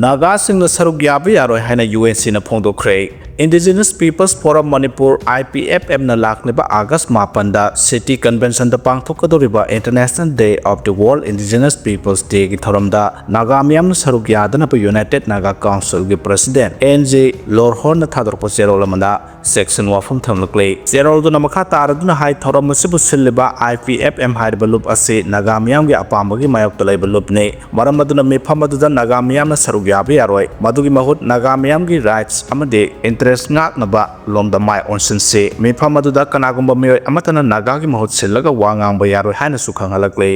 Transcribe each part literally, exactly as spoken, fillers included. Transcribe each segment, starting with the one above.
ꯅꯥꯒꯥꯁꯤꯡꯅ ꯁꯔꯨꯛ ꯌꯥꯕ ꯌꯥꯔꯣꯏ ꯍꯥꯏꯅ ꯌꯨ ꯑꯦꯟ ꯁꯤꯅ ꯐꯣꯡꯗꯣꯛꯈ꯭ꯔꯦ꯫ Indigenous Peoples Forum Manipur, I P F M ꯅ ꯂꯥꯛꯂꯤꯕ ꯑꯥꯒꯁ ꯃꯥꯄꯟꯗ city ꯀꯟꯚꯦꯟꯁꯟꯗ ꯄꯥꯡꯊꯣꯛꯀꯗꯧꯔꯤꯕ International Day of the World Indigenous Peoples Day ꯒꯤ ꯊꯧꯔꯝꯗ ꯅꯥꯒꯥ ꯃꯤꯌꯥꯝꯅ ꯁꯔꯨꯛ ꯌꯥꯗꯅꯕ United Naga Council ꯒꯤ President N G Lorhon ꯅ ꯊꯥꯗꯣꯔꯛꯄ ꯆꯦꯔꯣꯜ ꯑꯃꯗ ꯁꯦꯛꯁꯟ ꯋꯥꯐꯝ ꯊꯝꯂꯛꯂꯤ꯫ ꯆꯦꯔꯣꯜꯗꯨꯅ ꯃꯈꯥ ꯇꯥꯔꯗꯨꯅ ꯍꯥꯏ, ꯊꯧꯔꯝ ꯑꯁꯤꯕꯨ ꯁꯤꯜꯂꯤꯕ I P F M ꯍꯥꯏꯔꯤꯕ ꯂꯨꯞ ꯑꯁꯤ ꯅꯥꯒꯥ ꯃꯤꯌꯥꯝꯒꯤ ꯑꯄꯥꯝꯕꯒꯤ ꯃꯥꯌꯣꯛꯇ ꯂꯩꯕ ꯂꯨꯞꯅꯤ꯫ ꯃꯔꯝ ꯑꯗꯨꯅ ꯃꯤꯐꯝ ꯑꯗꯨꯗ ꯅꯥꯒꯥ ꯃꯤꯌꯥꯝꯅ ꯁꯔꯨꯛ ꯌꯥꯕ ꯌꯥꯔꯣꯏ꯫ ꯃꯗꯨꯒꯤ ꯃꯍꯨꯠ ꯅꯥꯒꯥ ꯃꯤꯌꯥꯝꯒꯤ rights ꯑꯃꯗꯤ interest ꯉꯥꯛꯅꯕ ꯂꯣꯝꯗ ꯃꯥꯏ ꯑꯣꯟꯁꯤꯟꯁꯤ꯫ ꯃꯤꯐꯝ ꯑꯗꯨꯗ ꯀꯅꯥꯒꯨꯝꯕ ꯃꯤꯑꯣꯏ ꯑꯃꯠꯇꯅ ꯅꯥꯒꯥꯒꯤ ꯃꯍꯨꯠ ꯁꯤꯜꯂꯒ ꯋꯥ ꯉꯥꯡꯕ ꯌꯥꯔꯣꯏ ꯍꯥꯏꯅꯁꯨ ꯈꯪꯍꯜꯂꯛꯂꯤ꯫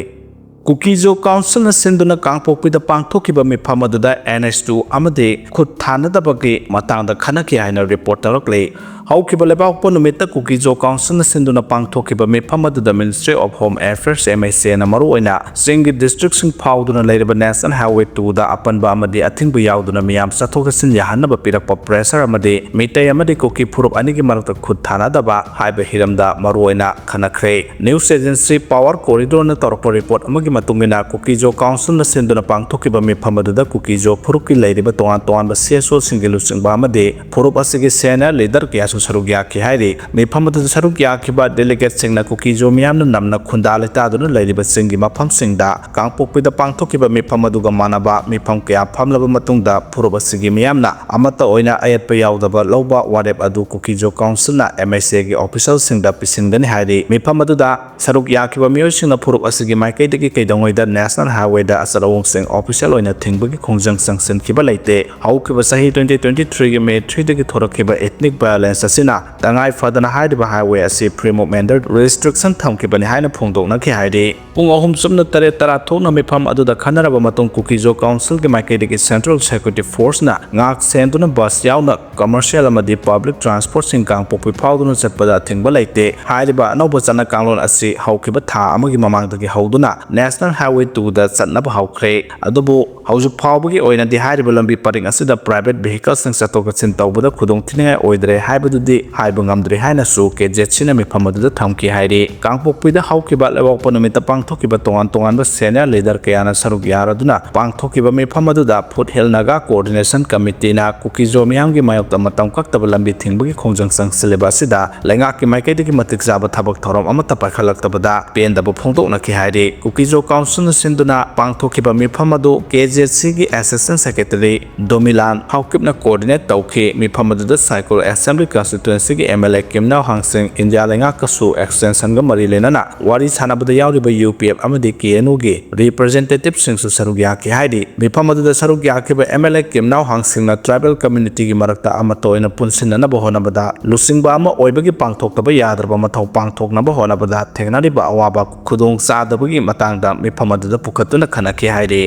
ꯀꯨꯀꯤꯖꯣ ꯀꯥꯎꯟꯁꯤꯜꯅ ꯁꯤꯟꯗꯨꯅ ꯀꯥꯡꯄꯣꯛꯄꯤꯗ ꯄꯥꯡꯊꯣꯛꯈꯤꯕ ꯃꯤꯐꯝ ꯑꯗꯨꯗ N S two ꯑꯃꯗꯤ ꯈꯨꯠ ꯊꯥꯅꯗꯕꯒꯤ ꯃꯇꯥꯡꯗ ꯈꯟꯅꯈꯤ ꯍꯥꯏꯅ ꯔꯤꯄꯣꯔꯠ ꯇꯧꯔꯛꯂꯤ꯫ ꯍꯧꯈꯤꯕ ꯂꯩꯕꯥꯛꯄꯣꯛꯄ ꯅꯨꯃꯤꯠꯇ ꯀꯨꯀꯤꯖꯣ ꯀꯥꯎꯟꯁꯤꯜꯅ ꯁꯤꯟꯗꯨꯅ ꯄꯥꯡꯊꯣꯛꯈꯤꯕ ꯃꯤꯐꯝ ꯑꯗꯨꯗ Ministry of Home Affairs, M H A ꯅ ꯃꯔꯨꯑꯣꯏꯅ ꯆꯤꯡꯒꯤ district ꯁꯤꯡ ꯐꯥꯎꯗꯨꯅ ꯂꯩꯔꯤꯕ National Highway two ꯗ ꯑꯄꯟꯕ ꯑꯃꯗꯤ ꯑꯊꯤꯡꯕ ꯌꯥꯎꯗꯨꯅ ꯃꯤꯌꯥꯝ ꯆꯠꯊꯣꯛ ꯆꯠꯁꯤꯟ ꯌꯥꯍꯟꯅꯕ ꯄꯤꯔꯛꯄ pressure ꯑꯃꯗꯤ ꯃꯤꯇꯩ ꯑꯃꯗꯤ ꯀꯨꯀꯤ ꯐꯨꯔꯨꯞ ꯑꯅꯤꯒꯤ ꯃꯔꯛꯇ ꯈꯨꯠ ꯊꯥꯅꯗꯕ ꯍꯥꯏꯕ ꯍꯤꯔꯝꯗ ꯃꯔꯨꯑꯣꯏꯅ ꯈꯟꯅꯈ꯭ꯔꯦ꯫ News agency Power Corridor ꯅ ꯇꯧꯔꯛꯄ ꯔꯤꯄꯣꯔꯠ ꯑꯃꯒꯤ ꯃꯇꯨꯡ ꯏꯟꯅ, ꯀꯨꯀꯤꯖꯣ ꯀꯥꯎꯟꯁꯤꯜꯅ ꯁꯤꯟꯗꯨꯅ ꯄꯥꯡꯊꯣꯛꯈꯤꯕ ꯃꯤꯐꯝ ꯑꯗꯨꯗ ꯀꯨꯀꯤꯖꯣ ꯐꯨꯔꯨꯞꯀꯤ ꯂꯩꯔꯤꯕ ꯇꯣꯉꯥꯟ ꯇꯣꯉꯥꯟꯕ C S O ꯁꯤꯡꯒꯤ ꯂꯨꯆꯤꯡꯕ ꯑꯃꯗꯤ ꯐꯨꯔꯨꯞ ꯑꯁꯤꯒꯤ senior leader ꯀꯌꯥꯁꯨ ꯁꯔꯨꯛ ꯌꯥꯈꯤ ꯍꯥꯏꯔꯤ꯫ ꯃꯤꯐꯝ ꯑꯗꯨꯗ ꯁꯔꯨꯛ ꯌꯥꯈꯤꯕ delegate ꯁꯤꯡꯅ ꯀꯨꯀꯤꯖꯣ ꯃꯤꯌꯥꯝꯅ ꯅꯝꯅ ꯈꯨꯟꯗꯥ ꯂꯩꯇꯥꯗꯨꯅ ꯂꯩꯔꯤꯕ ꯆꯤꯡꯒꯤ ꯃꯐꯝꯁꯤꯡꯗ ꯀꯥꯡꯄꯣꯛꯄꯤꯗ ꯄꯥꯡꯊꯣꯛꯈꯤꯕ ꯃꯤꯐꯝ ꯑꯗꯨꯒ ꯃꯥꯟꯅꯕ ꯃꯤꯐꯝ ꯀꯌꯥ ꯐꯝꯂꯕ ꯃꯇꯨꯡꯗ ꯐꯨꯔꯨꯞ ꯑꯁꯤꯒꯤ ꯃꯤꯌꯥꯝꯅ ꯑꯃꯠꯇ ꯑꯣꯏꯅ ꯑꯌꯦꯠꯄ ꯌꯥꯎꯗꯕ ꯂꯧꯕ ꯋꯥꯔꯦꯞ ꯑꯗꯨ ꯀꯨꯀꯤꯖꯣ ꯀꯥꯎꯟꯁꯤꯜꯅ M H A ꯒꯤ official ꯁꯤꯡꯗ ꯄꯤꯁꯤꯟꯒꯅꯤ ꯍꯥꯏꯔꯤ꯫ ꯃꯤꯐꯝ ꯑꯗꯨꯗ ꯁꯔꯨꯛ ꯌꯥꯈꯤꯕ ꯃꯤꯑꯣꯏꯁꯤꯡꯅ ꯐꯨꯔꯨꯞ ꯑꯁꯤꯒꯤ ꯃꯥꯏꯀꯩꯗꯒꯤ ꯀꯩꯗꯧꯉꯩꯗ National Highway ꯗ ꯑꯆꯠ ꯑꯋꯣꯡꯁꯤꯡ official ꯑꯣꯏꯅ ꯊꯤꯡꯕꯒꯤ ꯈꯣꯡꯖꯪ ꯆꯪꯁꯤꯟꯈꯤꯕ ꯂꯩꯇꯦ꯫ ꯍꯧꯈꯤꯕ ꯆꯍꯤ twenty twenty three ꯒꯤ May three ꯗꯒꯤ ꯊꯣꯔꯛꯈꯤꯕ ethnic violence ꯑꯁꯤꯅ ꯇꯉꯥꯏ ꯐꯗꯅ ꯍꯥꯏꯔꯤꯕ highway ꯑꯁꯤ free movement ꯗ restriction ꯊꯝꯈꯤꯕꯅꯤ ꯍꯥꯏꯅ ꯐꯣꯡꯗꯣꯛꯅꯈꯤ ꯍꯥꯏꯔꯤ꯫ ꯄꯨꯡ ꯑꯍꯨꯝ ꯆꯨꯞꯅ ꯇꯔꯦꯠ ꯇꯔꯥ ꯊꯣꯛꯅ ꯃꯤꯐꯝ ꯑꯗꯨꯗ ꯈꯟꯅꯔꯕ ꯃꯇꯨꯡ, ꯀꯨꯀꯤꯖꯣ ꯀꯥꯎꯟꯁꯤꯜꯒꯤ ꯃꯥꯏꯀꯩꯗꯒꯤ Central Security Force ꯅ ꯉꯥꯛ ꯁꯦꯟꯗꯨꯅ bus ꯌꯥꯎꯅ commercial ꯑꯃꯗꯤ public transport ꯁꯤꯡ ꯀꯥꯡꯄꯣꯛꯄꯤ ꯐꯥꯎꯗꯨꯅ ꯆꯠꯄꯗ ꯑꯊꯤꯡꯕ ꯂꯩꯇꯦ꯫ ꯍꯥꯏꯔꯤꯕ ꯑꯅꯧꯕ ꯆꯠꯅ ꯀꯥꯡꯂꯣꯟ ꯑꯁꯤ ꯍꯧꯈꯤꯕ ꯊꯥ ꯑꯃꯒꯤ ꯃꯃꯥꯡꯗꯒꯤ ꯍꯧꯗꯨꯅ National Highway two ꯗ ꯆꯠꯅꯕ ꯍꯧꯈ꯭ꯔꯦ꯫ ꯑꯗꯨꯕꯨ ꯍꯧꯖꯤꯛ ꯐꯥꯎꯕꯒꯤ ꯑꯣꯏꯅꯗꯤ ꯍꯥꯏꯔꯤꯕ ꯂꯝꯕꯤ ꯄꯔꯤꯡ ꯑꯁꯤꯗ private vehicle ꯁꯤꯡ ꯆꯠꯊꯣꯛ ꯆꯠꯁꯤꯟ ꯇꯧꯕꯗ ꯈꯨꯗꯣꯡ ꯊꯤꯅꯤꯡꯉꯥꯏ ꯑꯣꯏꯗ꯭ꯔꯦ ꯍꯥꯏꯕꯗꯤ ꯑꯗꯨꯗꯤ ꯍꯥꯏꯕ ꯉꯝꯗ꯭ꯔꯤ ꯍꯥꯏꯅꯁꯨ ꯀꯦ ꯖꯦꯠ ꯁꯤꯅ ꯃꯤꯐꯝ ꯑꯗꯨꯗ ꯊꯝꯈꯤ ꯍꯥꯏꯔꯤ꯫ ꯀꯥꯡꯄꯣꯛꯄꯤꯗ ꯍꯧꯈꯤꯕ ꯂꯩꯕꯥꯛꯄꯣꯛꯄ ꯅꯨꯃꯤꯠꯇ ꯄꯥꯡꯊꯣꯛꯈꯤꯕ ꯇꯣꯉꯥꯟ ꯇꯣꯉꯥꯟꯕ senior leader ꯀꯌꯥꯅ ꯁꯔꯨꯛ ꯌꯥꯔꯗꯨꯅ ꯄꯥꯡꯊꯣꯛꯈꯤꯕ ꯃꯤꯐꯝ ꯑꯗꯨꯗ Foothill Naga Coordination Committeeꯅ ꯀꯨꯀꯤꯖꯣ ꯃꯤꯌꯥꯝꯒꯤ ꯃꯥꯌꯣꯛꯇ ꯃꯇꯝ ꯀꯛꯇꯕ ꯂꯝꯕꯤ ꯊꯤꯡꯕꯒꯤ ꯈꯣꯡꯖꯪ ꯆꯪꯁꯤꯜꯂꯤꯕ ꯑꯁꯤꯗ ꯂꯩꯉꯥꯛꯀꯤ ꯃꯥꯏꯀꯩꯗꯒꯤ ꯃꯇꯤꯛ ꯆꯥꯕ ꯊꯕꯛ ꯊꯧꯔꯝ ꯑꯃꯠꯇ ꯄꯥꯏꯈꯠꯂꯛꯇꯕꯗ ꯄꯦꯟꯗꯕ ꯐꯣꯡꯗꯣꯛꯅꯈꯤ ꯍꯥꯏꯔꯤ꯫ ꯀꯨꯀꯤꯖꯣ Councilꯅ ꯁꯤꯟꯗꯨꯅ ꯄꯥꯡꯊꯣꯛꯈꯤꯕ ꯃꯤꯐꯝ ꯑꯗꯨ ꯀꯦ ꯖꯦꯠ ꯁꯤꯒꯤ Assistant Secretary ꯗꯣꯃꯤꯂꯥꯟ ꯍꯥꯎꯀꯤꯞꯅ coordinate ꯇꯧꯈꯤ꯫ ꯃꯤꯐꯝ ꯑꯗꯨꯗ ꯁꯥꯏꯀꯨꯜ Assembly Constituencyꯒꯤ M L A Kimneo Hangshing, India ꯂꯩꯉꯥꯛꯀꯁꯨ extensionꯒ ꯃꯔꯤ ꯂꯩꯅꯅ ꯋꯥꯔꯤ ꯁꯥꯟꯅꯕꯗ ꯌꯥꯎꯔꯤꯕ U P F ꯑꯃꯗꯤ K N Uꯒꯤ representativeꯁꯤꯡꯁꯨ ꯁꯔꯨꯛ ꯌꯥꯈꯤ ꯍꯥꯏꯔꯤ꯫ ꯃꯤꯐꯝ ꯑꯗꯨꯗ ꯁꯔꯨꯛ ꯌꯥꯈꯤꯕ M L A ꯀꯤꯝꯅꯥꯎ ꯍꯥꯡꯁꯤꯡꯅ tribal communityꯒꯤ ꯃꯔꯛꯇ ꯑꯃꯠꯇ ꯑꯣꯏꯅ ꯄꯨꯟꯁꯤꯟꯅꯅꯕ ꯍꯣꯠꯅꯕꯗ, ꯂꯨꯆꯤꯡꯕ ꯑꯃ ꯑꯣꯏꯕꯒꯤ ꯄꯥꯡꯊꯣꯛꯇꯕ ꯌꯥꯗ꯭ꯔꯕ ꯃꯊꯧ ꯄꯥꯡꯊꯣꯛꯅꯕ ꯍꯣꯠꯅꯕꯗ ꯊꯦꯡꯅꯔꯤꯕ ꯑꯋꯥꯕ ꯈꯨꯗꯣꯡ ꯆꯥꯗꯕꯒꯤ ꯃꯇꯥꯡꯗ ꯃꯤꯐꯝ ꯑꯗꯨꯗ ꯄꯨꯈꯠꯇꯨꯅ ꯈꯟꯅꯈꯤ ꯍꯥꯏꯔꯤ꯫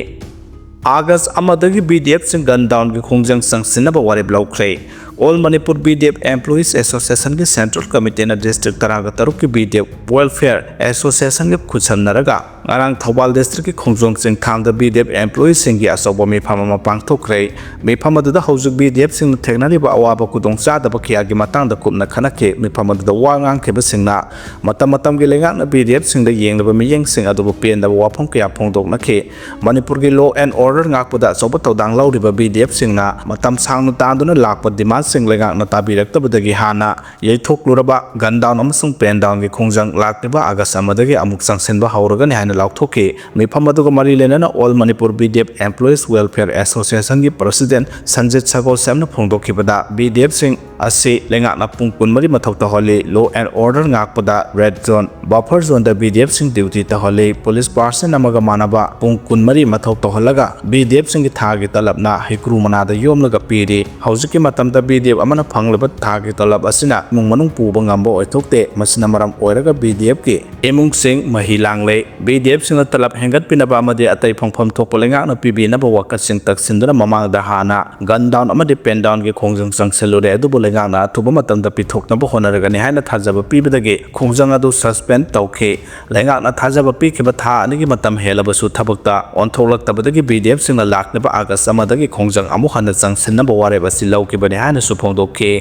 ꯑꯥꯒꯁ ꯑꯃꯗꯒꯤ B D Fꯁꯤꯡ gun downꯒꯤ ꯈꯣꯡꯖꯪ ꯆꯪꯁꯤꯟꯅꯕ ꯋꯥꯔꯦꯞ ꯂꯧꯈ꯭ꯔꯦ꯫ All Manipur B D F Employees Associationꯒꯤ Central Committeeꯅ district ꯇꯔꯥꯒ ꯇꯔꯨꯛꯀꯤ B D F Welfare Associationꯒ ꯈꯨꯠꯁꯝꯅꯔꯒ ꯉꯔꯥꯡ ꯊꯧꯕꯥꯜ districtꯀꯤ ꯈꯣꯡꯖꯣꯝ ꯆꯤꯡꯊꯥꯡꯗ B D F employeeꯁꯤꯡꯒꯤ ꯑꯆꯧꯕ ꯃꯤꯐꯝ ꯑꯃ ꯄꯥꯡꯊꯣꯛꯈ꯭ꯔꯦ꯫ ꯃꯤꯐꯝ ꯑꯗꯨꯗ ꯍꯧꯖꯤꯛ B D Fꯁꯤꯡꯅ ꯊꯦꯡꯅꯔꯤꯕ ꯑꯋꯥꯕ ꯈꯨꯗꯣꯡꯆꯥꯗꯕ ꯀꯌꯥꯒꯤ ꯃꯇꯥꯡꯗ ꯀꯨꯞꯅ ꯈꯟꯅꯈꯤ꯫ ꯃꯤꯐꯝ ꯑꯗꯨꯗ ꯋꯥ ꯉꯥꯡꯈꯤꯕꯁꯤꯡꯅ ꯃꯇꯝ ꯃꯇꯝꯒꯤ ꯂꯩꯉꯥꯛꯅ B D Fꯁꯤꯡꯗ ꯌꯦꯡꯂꯤꯕ ꯃꯤꯠꯌꯦꯡꯁꯤꯡ ꯑꯗꯨꯕꯨ ꯄꯦꯟꯗꯕ ꯋꯥꯐꯝ ꯀꯌꯥ ꯐꯣꯡꯗꯣꯛꯅꯈꯤ꯫ ꯃꯅꯤꯄꯨꯔꯒꯤ law and order ꯉꯥꯛꯄꯗ ꯑꯆꯧꯕ ꯊꯧꯗꯥꯡ ꯂꯧꯔꯤꯕ B D Fꯁꯤꯡꯅ ꯃꯇꯝ ꯁꯥꯡꯅ ꯇꯥꯗꯨꯅ ꯂꯥꯛꯄ demandꯁꯤꯡ ꯂꯩꯉꯥꯛꯅ ꯇꯥꯕꯤꯔꯛꯇꯕꯗꯒꯤ ꯍꯥꯟꯅ ꯌꯩꯊꯣꯛꯂꯨꯔꯕ gun down ꯑꯃꯁꯨꯡ pen downꯒꯤ ꯈꯣꯡꯖꯪ ꯂꯥꯛꯂꯤꯕ ꯑꯥꯒꯁ ꯑꯃꯗꯒꯤ ꯑꯃꯨꯛ ꯆꯪꯁꯤꯟꯕ ꯍꯧꯔꯒꯅꯤ ꯍꯥꯏꯅ ꯂꯥꯎꯊꯣꯛꯈꯤ꯫ ꯃꯤꯐꯝ ꯑꯗꯨꯒ ꯃꯔꯤ ꯂꯩꯅꯅ All Manipur B D F Employees Welfare Associationꯒꯤ president Sanjit ꯁꯒꯣꯜꯁꯦꯝꯅ ꯐꯣꯡꯗꯣꯛꯈꯤꯕꯗ, B D Fꯁꯤꯡ ꯑꯁꯤ ꯂꯩꯉꯥꯛꯅ ꯄꯨꯡ ꯀꯨꯟꯃꯔꯤ ꯃꯊꯧ ꯇꯧꯍꯜꯂꯤ꯫ Law and order ꯉꯥꯛꯄꯗ red zone, buffer zoneꯗ B D Fꯁꯤꯡ duty ꯇꯧꯍꯜꯂꯤ꯫ Police person ꯑꯃꯒ ꯃꯥꯟꯅꯕ ꯄꯨꯡ ꯀꯨꯟꯃꯔꯤ ꯃꯊꯧ ꯇꯧꯍꯜꯂꯒ B D Fꯁꯤꯡꯒꯤ ꯊꯥꯒꯤ ꯇꯂꯕꯅ ꯍꯩꯀ꯭ꯔꯨ ꯃꯅꯥꯗ ꯌꯣꯝꯂꯒ ꯄꯤꯔꯤ꯫ ꯍꯧꯖꯤꯛꯀꯤ ꯃꯇꯝꯗ B D F ꯑꯃꯅ ꯐꯪꯂꯤꯕ ꯊꯥꯒꯤ ꯇꯂꯕ ꯑꯁꯤꯅ ꯏꯃꯨꯡ ꯃꯅꯨꯡ ꯄꯨꯕ ꯉꯝꯕ ꯑꯣꯏꯊꯣꯛꯇꯦ꯫ ꯃꯁꯤꯅ ꯃꯔꯝ ꯑꯣꯏꯔꯒ B D Fꯀꯤ ꯏꯃꯨꯡꯁꯤꯡ ꯃꯍꯤ ꯂꯥꯡꯂꯦ꯫ B D Fꯁꯤꯡꯅ ꯇꯂꯕ ꯍꯦꯟꯒꯠꯄꯤꯅꯕ ꯑꯃꯗꯤ ꯑꯇꯩ ꯐꯪꯐꯝ ꯊꯣꯛꯄ ꯂꯩꯉꯥꯛꯅ ꯄꯤꯕꯤꯅꯕ ꯋꯥꯀꯠꯁꯤꯡ ꯇꯛꯁꯤꯟꯗꯨꯅ ꯃꯃꯥꯡꯗ ꯍꯥꯟꯅ gun down ꯑꯃꯗꯤ pen downꯒꯤ ꯈꯣꯡꯖꯪ ꯆꯪꯁꯤꯜꯂꯨꯔꯦ, ꯑꯗꯨꯕꯨ ꯂꯩꯉꯥꯛꯅ ꯑꯊꯨꯕ ꯃꯇꯝꯗ ꯄꯤꯊꯣꯛꯅꯕ ꯍꯣꯠꯅꯔꯒꯅꯤ ꯍꯥꯏꯅ ꯊꯥꯖꯕ ꯄꯤꯕꯗꯒꯤ ꯈꯣꯡꯖꯪ ꯑꯗꯨ suspend ꯇꯧꯈꯤ꯫ ꯂꯩꯉꯥꯛꯅ ꯊꯥꯖꯕ ꯄꯤꯈꯤꯕ ꯊꯥ ꯑꯅꯤꯒꯤ ꯃꯇꯝ ꯍꯦꯜꯂꯕꯁꯨ ꯊꯕꯛꯇ ꯑꯣꯟꯊꯣꯛꯂꯛꯇꯕꯗꯒꯤ B D Fꯁꯤꯡꯅ ꯂꯥꯛꯂꯤꯕ ꯑꯥꯒꯁ ꯑꯃꯗꯒꯤ ꯈꯣꯡꯖꯪ ꯑꯃꯨꯛ ꯍꯟꯅ ꯆꯪꯁꯤꯟꯅꯕ ꯋꯥꯔꯦꯞ ꯑꯁꯤ ꯂꯧꯈꯤꯕꯅꯤ ꯍꯥꯏꯅꯁꯨ ꯐꯣꯡꯗꯣꯛꯈꯤ꯫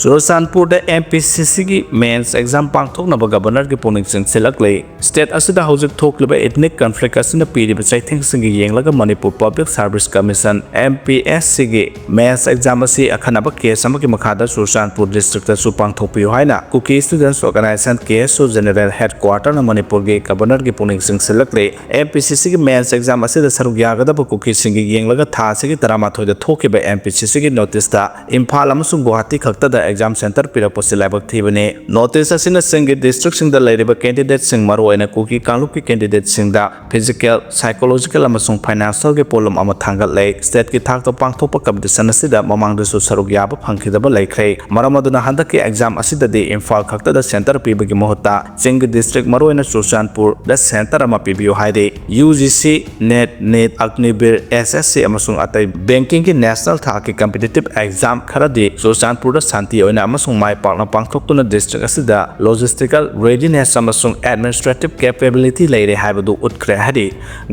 ꯆꯨꯔꯆꯥꯟꯄꯨꯔꯗ ꯑꯦꯝ ꯄꯤ ꯁꯤ ꯁꯤꯒꯤ ꯃꯦꯟꯁ ꯑꯦꯛꯖꯥꯝ ꯄꯥꯡꯊꯣꯛꯅꯕ ꯒꯕꯔꯅꯔꯒꯤ ꯄꯨꯛꯅꯤꯡ ꯆꯤꯡꯁꯤꯜꯂꯛꯂꯤ꯫ ꯁ꯭ꯇꯦꯠ ꯑꯁꯤꯗ ꯍꯧꯖꯤꯛ ꯊꯣꯛꯂꯤꯕ ꯏꯊꯅꯤꯛ ꯀꯟꯐ꯭ꯂꯤꯛ ꯑꯁꯤꯅ ꯄꯤꯔꯤꯕ ꯆꯩꯊꯦꯡꯁꯤꯡꯒꯤ ꯌꯦꯡꯂꯒ Manipur public service commission, M P S ꯁꯤꯒꯤ ꯃꯦꯟꯁ ꯑꯦꯛꯖꯥꯝ ꯑꯁꯤ ꯑꯈꯟꯅꯕ ꯀꯦꯁ ꯑꯃꯒꯤ ꯃꯈꯥꯗ ꯆꯨꯔꯆꯥꯟꯄꯨꯔ ꯗꯤꯁꯇ꯭ꯔꯤꯛꯇꯁꯨ ꯄꯥꯡꯊꯣꯛꯄꯤꯌꯨ ꯍꯥꯏꯅ ꯀꯨꯀꯤ ꯁ꯭ꯇꯨꯗꯦꯟꯠꯁ ꯑꯣꯔꯒꯅꯥꯏꯖꯦꯁꯟ, ꯀꯦ ꯑꯦꯁ ꯑꯣ, ꯖꯦꯅꯔꯦꯜ ꯍꯦꯗ ꯀ꯭ꯋꯥꯔꯇꯔꯅ ꯃꯅꯤꯄꯨꯔꯒꯤ ꯒꯕꯔꯅꯔꯒꯤ ꯄꯨꯛꯅꯤꯡ ꯆꯤꯡꯁꯤꯜꯂꯛꯂꯤ꯫ ꯑꯦꯝ ꯄꯤ ꯁꯤ ꯁꯤꯒꯤ ꯃꯦꯟꯁ ꯑꯦꯛꯖꯥꯝ ꯑꯁꯤꯗ ꯁꯔꯨꯛ ꯌꯥꯒꯗꯕ ꯀꯨꯀꯤꯁꯤꯡꯒꯤ ꯌꯦꯡꯂꯒ ꯊꯥ ꯑꯁꯤꯒꯤ ꯇꯔꯥꯃꯥꯊꯣꯏꯗ ꯊꯣꯛꯈꯤꯕ ꯑꯦꯝ ꯄꯤ ꯁꯤ ꯁꯤꯒꯤ ꯅꯣꯇꯤꯁꯇ ꯏꯝꯐꯥꯜ ꯑꯃꯁꯨꯡ ꯒꯨꯋꯥꯍꯥꯇꯤ ꯈꯛꯇꯗ ꯑꯦꯛꯖꯥꯝ ꯁꯦꯟꯇꯔ ꯄꯤꯔꯛꯄꯁꯤ ꯂꯥꯏꯕꯛ ꯊꯤꯕꯅꯤ꯫ ꯅꯣꯇꯤꯁ ꯑꯁꯤꯅ ꯆꯤꯡꯒꯤ ꯗꯤꯁꯇ꯭ꯔꯤꯛꯁꯤꯡꯗ ꯂꯩꯔꯤꯕ ꯀꯦꯟꯗꯤꯗꯦꯠꯁꯤꯡ, ꯃꯔꯨꯑꯣꯏꯅ ꯀꯨꯀꯤ ꯀꯥꯡꯂꯨꯞꯀꯤ ꯀꯦꯟꯗꯤꯗꯦꯠꯁꯤꯡꯗ ꯐꯤꯖꯤꯀꯦꯜ, ꯁꯥꯏꯀꯣꯂꯣꯖꯤꯀꯦꯜ ꯑꯃꯁꯨꯡ ꯐꯥꯏꯅꯥꯟꯁꯤꯌꯦꯜꯒꯤ ꯄꯣꯠꯂꯨꯝ ꯑꯃ ꯊꯥꯡꯒꯠꯂꯦ꯫ ꯁ꯭ꯇꯦꯠꯀꯤ ꯊꯥꯛꯇ ꯄꯥꯡꯊꯣꯛꯄ ꯀꯝꯄꯤꯇꯤꯁꯟ ꯑꯁꯤꯗ ꯃꯃꯥꯡꯗꯁꯨ ꯁꯔꯨꯛ ꯌꯥꯕ ꯐꯪꯈꯤꯗꯕ ꯂꯩꯈ꯭ꯔꯦ꯫ ꯃꯔꯝ ꯑꯗꯨꯅ ꯍꯟꯗꯛꯀꯤ ꯑꯦꯛꯖꯥꯝ ꯑꯁꯤꯗꯗꯤ ꯏꯝꯐꯥꯜ ꯈꯛꯇꯗ ꯁꯦꯟꯇꯔ ꯄꯤꯕꯒꯤ ꯃꯍꯨꯠꯇ ꯆꯤꯡꯒꯤ ꯗꯤꯁꯇ꯭ꯔꯤꯛ, ꯃꯔꯨꯑꯣꯏꯅ ꯆꯨꯔꯆꯥꯟꯄꯨꯔꯗ ꯁꯦꯟꯇꯔ ꯑꯃ ꯄꯤꯕꯤꯌꯨ ꯍꯥꯏꯔꯤ꯫ U G C, NET, NEET, Agniveer, S S C ꯑꯃꯁꯨꯡ ꯑꯇꯩ ꯕꯦꯡꯀꯤꯡꯒꯤ ꯅꯦꯁꯅꯦꯜ ꯊꯥꯛꯀꯤ ꯀꯝꯄꯤꯇꯤꯇꯤꯚ ꯑꯦꯛꯖꯥꯝ ꯈꯔꯗꯤ ꯆꯨꯔꯆꯥꯟꯄꯨꯔꯗ ꯁꯥꯟꯇꯤ ꯑꯣꯏꯅ ꯑꯃꯁꯨꯡ ꯃꯥꯏ ꯄꯥꯛꯅ ꯄꯥꯡꯊꯣꯛꯇꯨꯅ ꯗꯤꯁꯇ꯭ꯔꯤꯛ ꯑꯁꯤꯗ ꯂꯣꯖꯤꯁꯇꯤꯀꯦꯜ ꯔꯦꯗꯤꯅꯦꯁ ꯑꯃꯁꯨꯡ ꯑꯦꯗꯃꯤꯅꯤꯁꯇ꯭ꯔꯦꯇꯤꯚ ꯀꯦꯄꯦꯕꯤꯂꯤꯇꯤ ꯂꯩꯔꯦ ꯍꯥꯏꯕꯗꯨ ꯎꯠꯈ꯭ꯔꯦ ꯍꯥꯏꯔꯤ꯫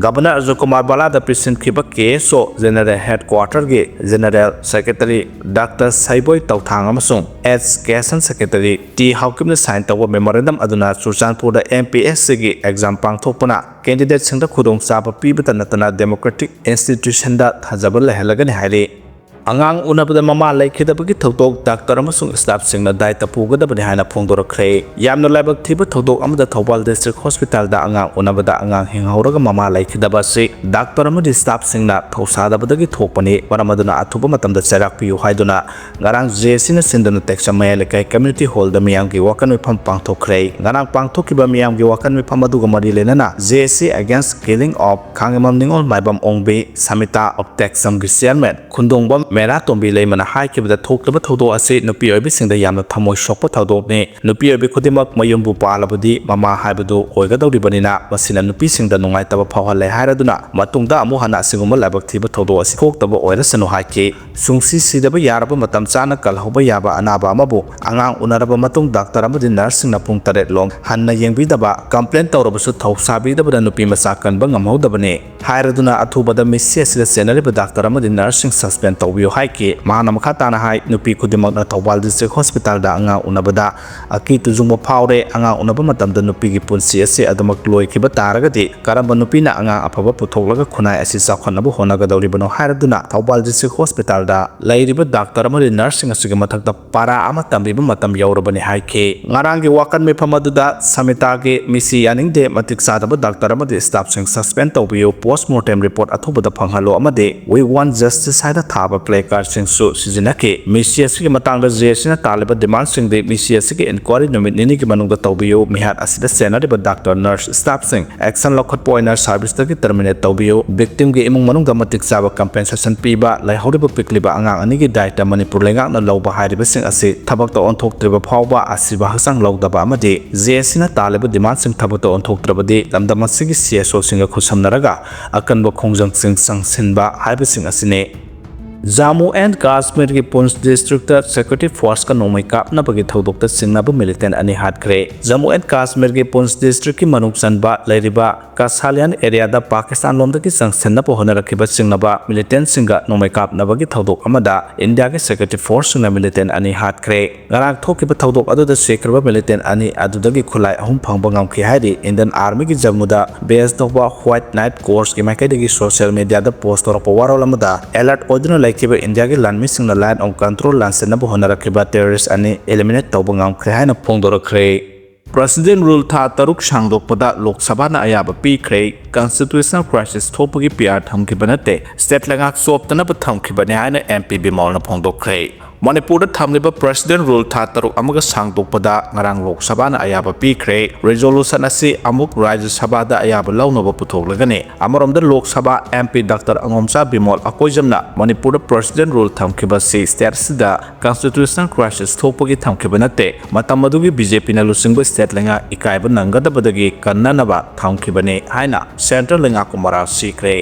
Governor Ajoy Kumar ꯕꯂꯥꯗ ꯄꯤꯁꯤꯟꯈꯤꯕ K S O general head ꯀ꯭ꯋꯥꯔꯇꯔꯒꯤ general secretary doctor Seiboi Touthang ꯑꯃꯁꯨꯡ ꯑꯦꯁ ꯀꯦꯁꯟ ꯁꯦꯀ꯭ꯔꯦꯇꯔꯤ ꯇꯤ ꯍꯥꯎꯀꯤꯞꯅ ꯁꯥꯏꯟ ꯇꯧꯕ ꯃꯦꯃꯣꯔꯦꯟꯗꯝ ꯑꯗꯨꯅ ꯆꯨꯔꯆꯥꯟꯄꯨꯔꯗ ꯑꯦꯝ ꯄꯤ ꯑꯦꯁ ꯁꯤꯒꯤ ꯑꯦꯛꯖꯥꯝ ꯄꯥꯡꯊꯣꯛꯄꯅ ꯀꯦꯟꯗꯤꯗꯦꯠꯁꯤꯡꯗ ꯈꯨꯗꯣꯡꯆꯥꯕ ꯄꯤꯕꯇ ꯅꯠꯇꯅ ꯗꯦꯃꯣꯀ꯭ꯔꯦꯇꯤꯛ ꯏꯟꯁꯇꯤꯇ꯭ꯌꯨꯁꯟꯗ ꯊꯥꯖꯕ ꯂꯩꯍꯜꯂꯒꯅꯤ ꯍꯥꯏꯔꯤ꯫ ꯑꯉꯥꯡ ꯎꯅꯕꯗ ꯃꯃꯥ ꯂꯩꯈꯤꯗꯕꯒꯤ ꯊꯧꯗꯣꯛ, ꯗꯥꯛꯇꯔ ꯑꯃꯁꯨꯡ ꯁ꯭ꯇꯥꯐꯁꯤꯡꯅ ꯗꯥꯏꯇ ꯄꯨꯒꯗꯕꯅꯤ ꯍꯥꯏꯅ ꯐꯣꯡꯗꯣꯔꯛꯈ꯭ꯔꯦ꯫ ꯌꯥꯝꯅ ꯂꯥꯏꯕꯛ ꯊꯤꯕ ꯊꯧꯗꯣꯛ ꯑꯃꯗ ꯊꯧꯕꯥꯜ ꯗꯤꯁꯇ꯭ꯔꯤꯛ ꯍꯣꯁꯄꯤꯇꯥꯜꯗ ꯑꯉꯥꯡ ꯎꯅꯕꯗ ꯑꯉꯥꯡ ꯍꯤꯡꯍꯧꯔꯒ ꯃꯃꯥ ꯂꯩꯈꯤꯗꯕ ꯑꯁꯤ ꯗꯥꯛꯇꯔ ꯑꯃꯗꯤ ꯁ꯭ꯇꯥꯐꯁꯤꯡꯅ ꯊꯧꯁꯥꯗꯕꯗꯒꯤ ꯊꯣꯛꯄꯅꯤ꯫ ꯃꯔꯝ ꯑꯗꯨꯅ ꯑꯊꯨꯕ ꯃꯇꯝꯗ ꯆꯩꯔꯥꯛ ꯄꯤꯌꯨ ꯍꯥꯏꯗꯨꯅ ꯉꯔꯥꯡ ꯖꯦ ꯑꯦ ꯁꯤꯅ ꯁꯤꯟꯗꯨꯅ ꯇꯦꯛꯆꯝ ꯃꯌꯥꯏ ꯂꯩꯀꯥꯏ ꯀꯝꯃ꯭ꯌꯨꯅꯤꯇꯤ ꯍꯣꯜꯗ ꯃꯤꯌꯥꯝꯒꯤ ꯋꯥꯀꯠ ꯃꯤꯐꯝ ꯄꯥꯡꯊꯣꯛꯈ꯭ꯔꯦ꯫ ꯉꯔꯥꯡ ꯄꯥꯡꯊꯣꯛꯈꯤꯕ ꯃꯤꯌꯥꯝꯒꯤ ꯋꯥꯀꯠ ꯃꯤꯐꯝ ꯑꯗꯨꯒ ꯃꯔꯤ ꯂꯩꯅꯅ J A C Against Killing of ꯈꯥꯡꯉꯦꯝꯕꯝ ꯅꯤꯉꯣꯜ ꯃꯥꯏꯕꯝ ꯑꯣꯡꯕꯤ ꯁꯃꯤꯇꯥ ꯑꯣꯐ ꯇꯦꯛꯆꯝꯒꯤ ꯆꯤꯌꯔꯃꯦꯟ ꯈꯨꯟꯗꯣꯡꯕꯝ ꯃꯦꯔꯥꯇꯣꯝꯕꯤ ꯂꯩꯃꯅ ꯍꯥꯏꯈꯤꯕꯗ, ꯊꯣꯛꯂꯤꯕ ꯊꯧꯗꯣꯛ ꯑꯁꯤ ꯅꯨꯄꯤ ꯑꯣꯏꯕꯤꯁꯤꯡꯗ ꯌꯥꯝꯅ ꯊꯃꯣꯏ ꯁꯣꯛꯄ ꯊꯧꯗꯣꯛꯅꯤ꯫ ꯅꯨꯄꯤ ꯑꯣꯏꯕꯤ ꯈꯨꯗꯤꯡꯃꯛ ꯃꯌꯨꯝꯕꯨ ꯄꯥꯜꯂꯕꯗꯤ ꯃꯃꯥ ꯍꯥꯏꯕꯗꯨ ꯑꯣꯏꯒꯗꯧꯔꯤꯕꯅꯤꯅ, ꯃꯁꯤꯅ ꯅꯨꯄꯤꯁꯤꯡꯗ ꯅꯨꯡꯉꯥꯏꯇꯕ ꯐꯥꯎꯍꯜꯂꯦ ꯍꯥꯏꯔꯗꯨꯅ ꯃꯇꯨꯡꯗ ꯑꯃꯨꯛ ꯍꯟꯅ ꯑꯁꯤꯒꯨꯝꯕ ꯂꯥꯏꯕꯛ ꯊꯤꯕ ꯊꯧꯗꯣꯛ ꯑꯁꯤ ꯊꯣꯛꯇꯕ ꯑꯣꯏꯔꯁꯅꯨ ꯍꯥꯏꯈꯤ꯫ ꯁꯨꯡꯁꯤ ꯁꯤꯗꯕ ꯌꯥꯔꯕ ꯃꯇꯝ ꯆꯥꯅ ꯀꯜꯍꯧꯕ ꯌꯥꯕ ꯑꯅꯥꯕ ꯑꯃꯕꯨ ꯑꯉꯥꯡ ꯎꯅꯔꯕ ꯃꯇꯨꯡ ꯗꯥꯛꯇꯔ ꯑꯃꯗꯤ ꯅꯔꯁꯁꯤꯡꯅ ꯄꯨꯡ ꯇꯔꯦꯠ ꯂꯣꯝ ꯍꯟꯅ ꯌꯦꯡꯕꯤꯗꯕ, ꯀꯝꯄ꯭ꯂꯦꯟ ꯇꯧꯔꯕꯁꯨ ꯊꯧꯁꯥꯕꯤꯗꯕꯅ ꯅꯨꯄꯤ ꯃꯆꯥ ꯀꯟꯕ ꯉꯝꯍꯧꯗꯕꯅꯤ ꯍꯥꯏꯔꯗꯨꯅ ꯑꯊꯨꯕꯗ ꯃꯤꯠꯁꯦ ꯑꯁꯤꯗ ꯆꯦꯟꯅꯔꯤꯕ ꯗꯥꯛꯇꯔ ꯑꯃꯗꯤ ꯅꯔꯁꯁꯤꯡ ꯁꯁꯄꯦꯟ ꯇꯧꯕꯤꯌꯨ꯫ ꯍꯥꯏꯈꯤ꯫ ꯃꯍꯥꯛꯅ ꯃꯈꯥ ꯇꯥꯅ ꯍꯥꯏ, ꯅꯨꯄꯤ ꯈꯨꯗꯤꯡꯃꯛꯅ ꯊꯧꯕꯥꯜ ꯗꯤꯁꯇ꯭ꯔꯤꯛ ꯍꯣꯁꯄꯤꯇꯥꯜꯗ ꯑꯉꯥꯡ ꯎꯅꯕꯗ ꯑꯀꯤ ꯇꯨꯖꯨꯡꯕ ꯐꯥꯎꯔꯦ꯫ ꯑꯉꯥꯡ ꯎꯅꯕ ꯃꯇꯝꯗ ꯅꯨꯄꯤꯒꯤ ꯄꯨꯟꯁꯤ ꯑꯁꯤ ꯑꯗꯨꯃꯛ ꯂꯣꯏꯈꯤꯕ ꯇꯥꯔꯒꯗꯤ ꯀꯔꯝꯕ ꯅꯨꯄꯤꯅ ꯑꯉꯥꯡ ꯑꯐꯕ ꯄꯨꯊꯣꯛꯂꯒ ꯈꯨꯟꯅꯥꯏ ꯑꯁꯤ ꯆꯥꯎꯈꯠꯅꯕ ꯍꯣꯠꯅꯒꯗꯧꯔꯤꯕꯅꯣ ꯍꯥꯏꯔꯗꯨꯅ ꯊꯧꯕꯥꯜ ꯗꯤꯁꯇ꯭ꯔꯤꯛ ꯍꯣꯁꯄꯤꯇꯥꯜꯗ ꯂꯩꯔꯤꯕ ꯗꯥꯛꯇꯔ ꯑꯃꯗꯤ ꯅꯔꯁꯁꯤꯡ ꯑꯁꯤꯒꯤ ꯃꯊꯛꯇ ꯄꯥꯔꯥ ꯑꯃ ꯇꯝꯕꯤꯕ ꯃꯇꯝ ꯌꯧꯔꯕꯅꯤ ꯍꯥꯏꯈꯤ꯫ ꯉꯔꯥꯡꯒꯤ ꯋꯥꯀꯠ ꯃꯤꯐꯝ ꯑꯗꯨꯗ ꯁꯃꯤꯇꯥꯒꯤ ꯃꯤꯁꯤ ꯌꯥꯅꯤꯡꯗꯦ, ꯃꯇꯤꯛ ꯆꯥꯗꯕ ꯗꯥꯛꯇꯔ ꯑꯃꯗꯤ ꯁ꯭ꯇꯥꯐꯁꯤꯡ ꯁꯁꯄꯦꯟ ꯇꯧꯕꯤꯌꯨ, ꯄꯣꯁꯃꯣꯔꯇꯦꯝ ꯔꯤꯄꯣꯔꯠ ꯑꯊꯨꯕꯗ ꯐꯪꯍꯜꯂꯨ ꯑꯃꯗꯤ "We want justice" ꯍꯥꯏꯅ ꯊꯥꯕ ꯄ꯭ꯂꯦ ꯀꯥꯔꯗꯁꯤꯡꯁꯨ ꯁꯤꯖꯤꯟꯅꯈꯤ꯫ ꯃꯤꯁꯤ ꯑꯁꯤꯒꯤ ꯃꯇꯥꯡꯗ ꯖꯦ ꯑꯦꯁ ꯁꯤꯅ ꯇꯥꯜꯂꯤꯕ ꯗꯤꯃꯥꯟꯁꯤꯡꯗꯤ ꯃꯤꯁꯤ ꯑꯁꯤꯒꯤ ꯏꯟꯀ꯭ꯋꯥꯔꯤ ꯅꯨꯃꯤꯠ ꯅꯤꯅꯤꯒꯤ ꯃꯅꯨꯡꯗ ꯇꯧꯕꯤꯌꯨ, ꯃꯤꯍꯥꯠ ꯑꯁꯤꯗ ꯆꯦꯟꯅꯔꯤꯕ ꯗꯥꯛꯇꯔ, ꯅꯔꯁ, ꯁ꯭ꯇꯥꯐꯁꯤꯡ ꯑꯦꯛꯁꯟ ꯂꯧꯈꯠꯄ ꯑꯣꯏꯅ ꯁꯥꯔꯚꯤꯁꯇꯒꯤ ꯇꯔꯃꯤꯅꯦꯠ ꯇꯧꯕꯤꯌꯨ, ꯚꯤꯛꯇꯤꯝꯒꯤ ꯏꯃꯨꯡ ꯃꯅꯨꯡꯗ ꯃꯇꯤꯛ ꯆꯥꯕ ꯀꯝꯄꯦꯟꯁꯦꯁꯟ ꯄꯤꯕ, ꯂꯩꯍꯧꯔꯤꯕ ꯄꯤꯛꯂꯤꯕ ꯑꯉꯥꯡ ꯑꯅꯤꯒꯤ ꯗꯥꯏꯇ ꯃꯅꯤꯄꯨꯔ ꯂꯩꯉꯥꯛꯅ ꯂꯧꯕ ꯍꯥꯏꯔꯤꯕꯁꯤꯡ ꯑꯁꯤ ꯊꯕꯛꯇ ꯑꯣꯟꯊꯣꯛꯇ꯭ꯔꯤꯕ ꯐꯥꯎꯕ ꯑꯁꯤꯕ ꯍꯛꯆꯥꯡ ꯂꯧꯗꯕ ꯑꯃꯗꯤ ꯖꯦ ꯑꯦꯁ ꯁꯤꯅ ꯇꯥꯜꯂꯤꯕ ꯗꯤꯃꯥꯟꯁꯤꯡ ꯊꯕꯛꯇ ꯑꯣꯟꯊꯣꯛꯇ꯭ꯔꯕꯗꯤ ꯂꯝꯗꯝ ꯑꯁꯤꯒꯤ ꯁꯤ ꯑꯦꯁ ꯑꯣꯁꯤꯡꯒ ꯈꯨꯠꯁꯝꯅꯔꯒ ꯑꯀꯟꯕ ꯈꯣꯡꯖꯪꯁꯤꯡ ꯆꯪꯁꯤꯟꯕ ꯍꯥꯏꯕꯁꯤꯡ ꯑꯁꯤꯅꯤ꯫ ꯖꯥꯃꯨ ꯑꯦꯟ ꯀꯥꯁꯃꯤꯔꯒꯤ ꯄꯨꯟꯁ ꯗꯤꯁꯇ꯭ꯔꯤꯛꯇ ꯁꯦꯀ꯭ꯌꯨꯔꯤꯇꯤ ꯐꯣꯔꯁꯀ ꯅꯣꯡꯃꯩ ꯀꯥꯞꯅꯕꯒꯤ ꯊꯧꯗꯣꯛꯇ ꯆꯤꯡꯅꯕ ꯃꯤꯂꯤꯇꯦꯟ ꯑꯅꯤ ꯍꯥꯠꯈ꯭ꯔꯦ꯫ ꯖꯥꯃꯨ ꯑꯦꯟ ꯀꯥꯁꯃꯤꯔꯒꯤ ꯄꯨꯟꯁ ꯗꯤꯁꯇ꯭ꯔꯤꯛꯀꯤ ꯃꯅꯨꯡ ꯆꯟꯕ ꯂꯩꯔꯤꯕ ꯀꯁꯥꯂꯤꯌꯥꯟ ꯑꯦꯔꯤꯌꯥꯗ ꯄꯥꯀꯤꯁꯇꯥꯟ ꯂꯣꯝꯗꯒꯤ ꯆꯪꯁꯤꯟꯅꯕ ꯍꯣꯠꯅꯔꯛꯈꯤꯕ ꯆꯤꯡꯅꯕ ꯃꯤꯂꯤꯇꯦꯟꯁꯤꯡꯒ ꯅꯣꯡꯃꯩ ꯀꯥꯞꯅꯕꯒꯤ ꯊꯧꯗꯣꯛ ꯑꯃꯗ ꯏꯟꯗꯤꯌꯥꯒꯤ ꯁꯦꯀ꯭ꯌꯨꯔꯤꯇꯤ ꯐꯣꯔꯁꯁꯤꯡꯅ ꯃꯤꯂꯤꯇꯦꯟ ꯑꯅꯤ ꯍꯥꯠꯈ꯭ꯔꯦ꯫ ꯉꯔꯥꯡ ꯊꯣꯛꯈꯤꯕ ꯊꯧꯗꯣꯛ ꯑꯗꯨꯗ ꯁꯤꯈ꯭ꯔꯕ ꯃꯤꯂꯤꯇꯦꯟ ꯑꯅꯤ ꯑꯗꯨꯗꯒꯤ ꯈꯨꯠꯂꯥꯏ ꯑꯍꯨꯝ ꯐꯪꯕ ꯉꯝꯈꯤ ꯍꯥꯏꯔꯤ ꯏꯟꯗꯤꯌꯟ ꯑꯥꯔꯃꯤꯒꯤ ꯖꯝꯃꯨꯗ ꯕꯦꯁ ꯇꯧꯕ ꯍ꯭ꯋꯥꯏꯠ ꯅꯥꯏꯠ ꯀꯣꯔꯁꯀꯤ ꯃꯥꯏꯀꯩꯗꯒꯤ ꯁꯣꯁꯤꯌꯦꯜ ꯃꯤꯗꯤꯌꯥꯗ ꯄꯣꯁ ꯇꯧꯔꯛꯄ ꯋꯥꯔꯣꯜ ꯑꯃꯗ꯫ ꯑꯦꯂꯔꯠ ꯑꯣꯏꯗꯨꯅ ꯂꯩꯈꯤꯕ ꯏꯟꯗꯤꯌꯥꯒꯤ ꯂꯥꯟꯃꯤꯁꯤꯡꯅ line of control ꯂꯥꯟꯁꯤꯟꯅꯕ ꯍꯣꯠꯅꯔꯛꯈꯤꯕ ꯇꯦꯔꯣꯔꯤꯁ ꯑꯅꯤ eliminate ꯇꯧꯕ ꯉꯝꯈ꯭ꯔꯦ ꯍꯥꯏꯅ ꯐꯣꯡꯗꯣꯔꯛꯈ꯭ꯔꯦ꯫ ꯄ꯭ꯔꯁꯤꯗꯦꯟ ꯔꯨꯜ ꯊꯥ ꯇꯔꯨꯛ ꯁꯥꯡꯗꯣꯛꯄꯗ ꯂꯣꯛ ꯁꯚꯥꯅ ꯑꯌꯥꯕ ꯄꯤꯈ꯭ꯔꯦ꯫ Constitutional crisis ꯊꯣꯛꯄꯒꯤ ꯄꯤ ꯑꯥꯔ ꯊꯝꯈꯤꯕ ꯅꯠꯇꯦ, ꯁ꯭ꯇꯦꯠ ꯂꯩꯉꯥꯛ ꯆꯣꯞꯇꯅꯕ ꯊꯝꯈꯤꯕꯅꯤ ꯍꯥꯏꯅ ꯑꯦꯝ ꯄꯤ ꯕꯤꯃꯣꯜꯅ ꯐꯣꯡꯗꯣꯛꯈ꯭ꯔꯦ꯫ ꯃꯅꯤꯄꯨꯔꯗ ꯊꯝꯂꯤꯕ ꯄ꯭ꯔꯁꯤꯗꯦꯟ ꯔꯨꯜ ꯊꯥ ꯇꯔꯨꯛ ꯑꯃꯒ ꯁꯥꯡꯗꯣꯛꯄꯗ ꯉꯔꯥꯡ ꯂꯣꯛ ꯁꯚꯥꯅ ꯑꯌꯥꯕ ꯄꯤꯈ꯭ꯔꯦ꯫ ꯔꯤꯖꯣꯂꯨꯁꯟ ꯑꯁꯤ ꯑꯃꯨꯛ ꯔꯥꯖ꯭ꯌ ꯁꯚꯥꯗ ꯑꯌꯥꯕ ꯂꯧꯅꯕ ꯄꯨꯊꯣꯛꯂꯒꯅꯤ꯫ ꯑꯃꯔꯣꯝꯗ Lok Sabha M P doctor ꯑꯉꯣꯝꯆꯥ Bimol ꯑꯀꯣꯏꯖꯝꯅ ꯃꯅꯤꯄꯨꯔꯗ ꯄ꯭ꯔꯁꯤꯗꯦꯟ ꯔꯨꯜ ꯊꯝꯈꯤꯕ ꯑꯁꯤ ꯁ꯭ꯇꯦꯠ ꯑꯁꯤꯗ constitutional crisis ꯊꯣꯛꯄꯒꯤ ꯊꯝꯈꯤꯕ ꯅꯠꯇꯦ, ꯃꯇꯝ ꯑꯗꯨꯒꯤ ꯕꯤ ꯖꯦ ꯄꯤꯅ ꯂꯨꯆꯤꯡꯕ ꯁ꯭ꯇꯦꯠ ꯂꯩꯉꯥꯛ ꯏꯀꯥꯏꯕ ꯅꯪꯒꯗꯕꯗꯒꯤ ꯀꯟꯅꯅꯕ ꯊꯝꯈꯤꯕꯅꯤ ꯍꯥꯏꯅ ꯁꯦꯟꯇ꯭ꯔꯦꯜ ꯂꯩꯉꯥꯛꯄꯨ ꯃꯔꯥꯜ ꯁꯤꯈ꯭ꯔꯦ꯫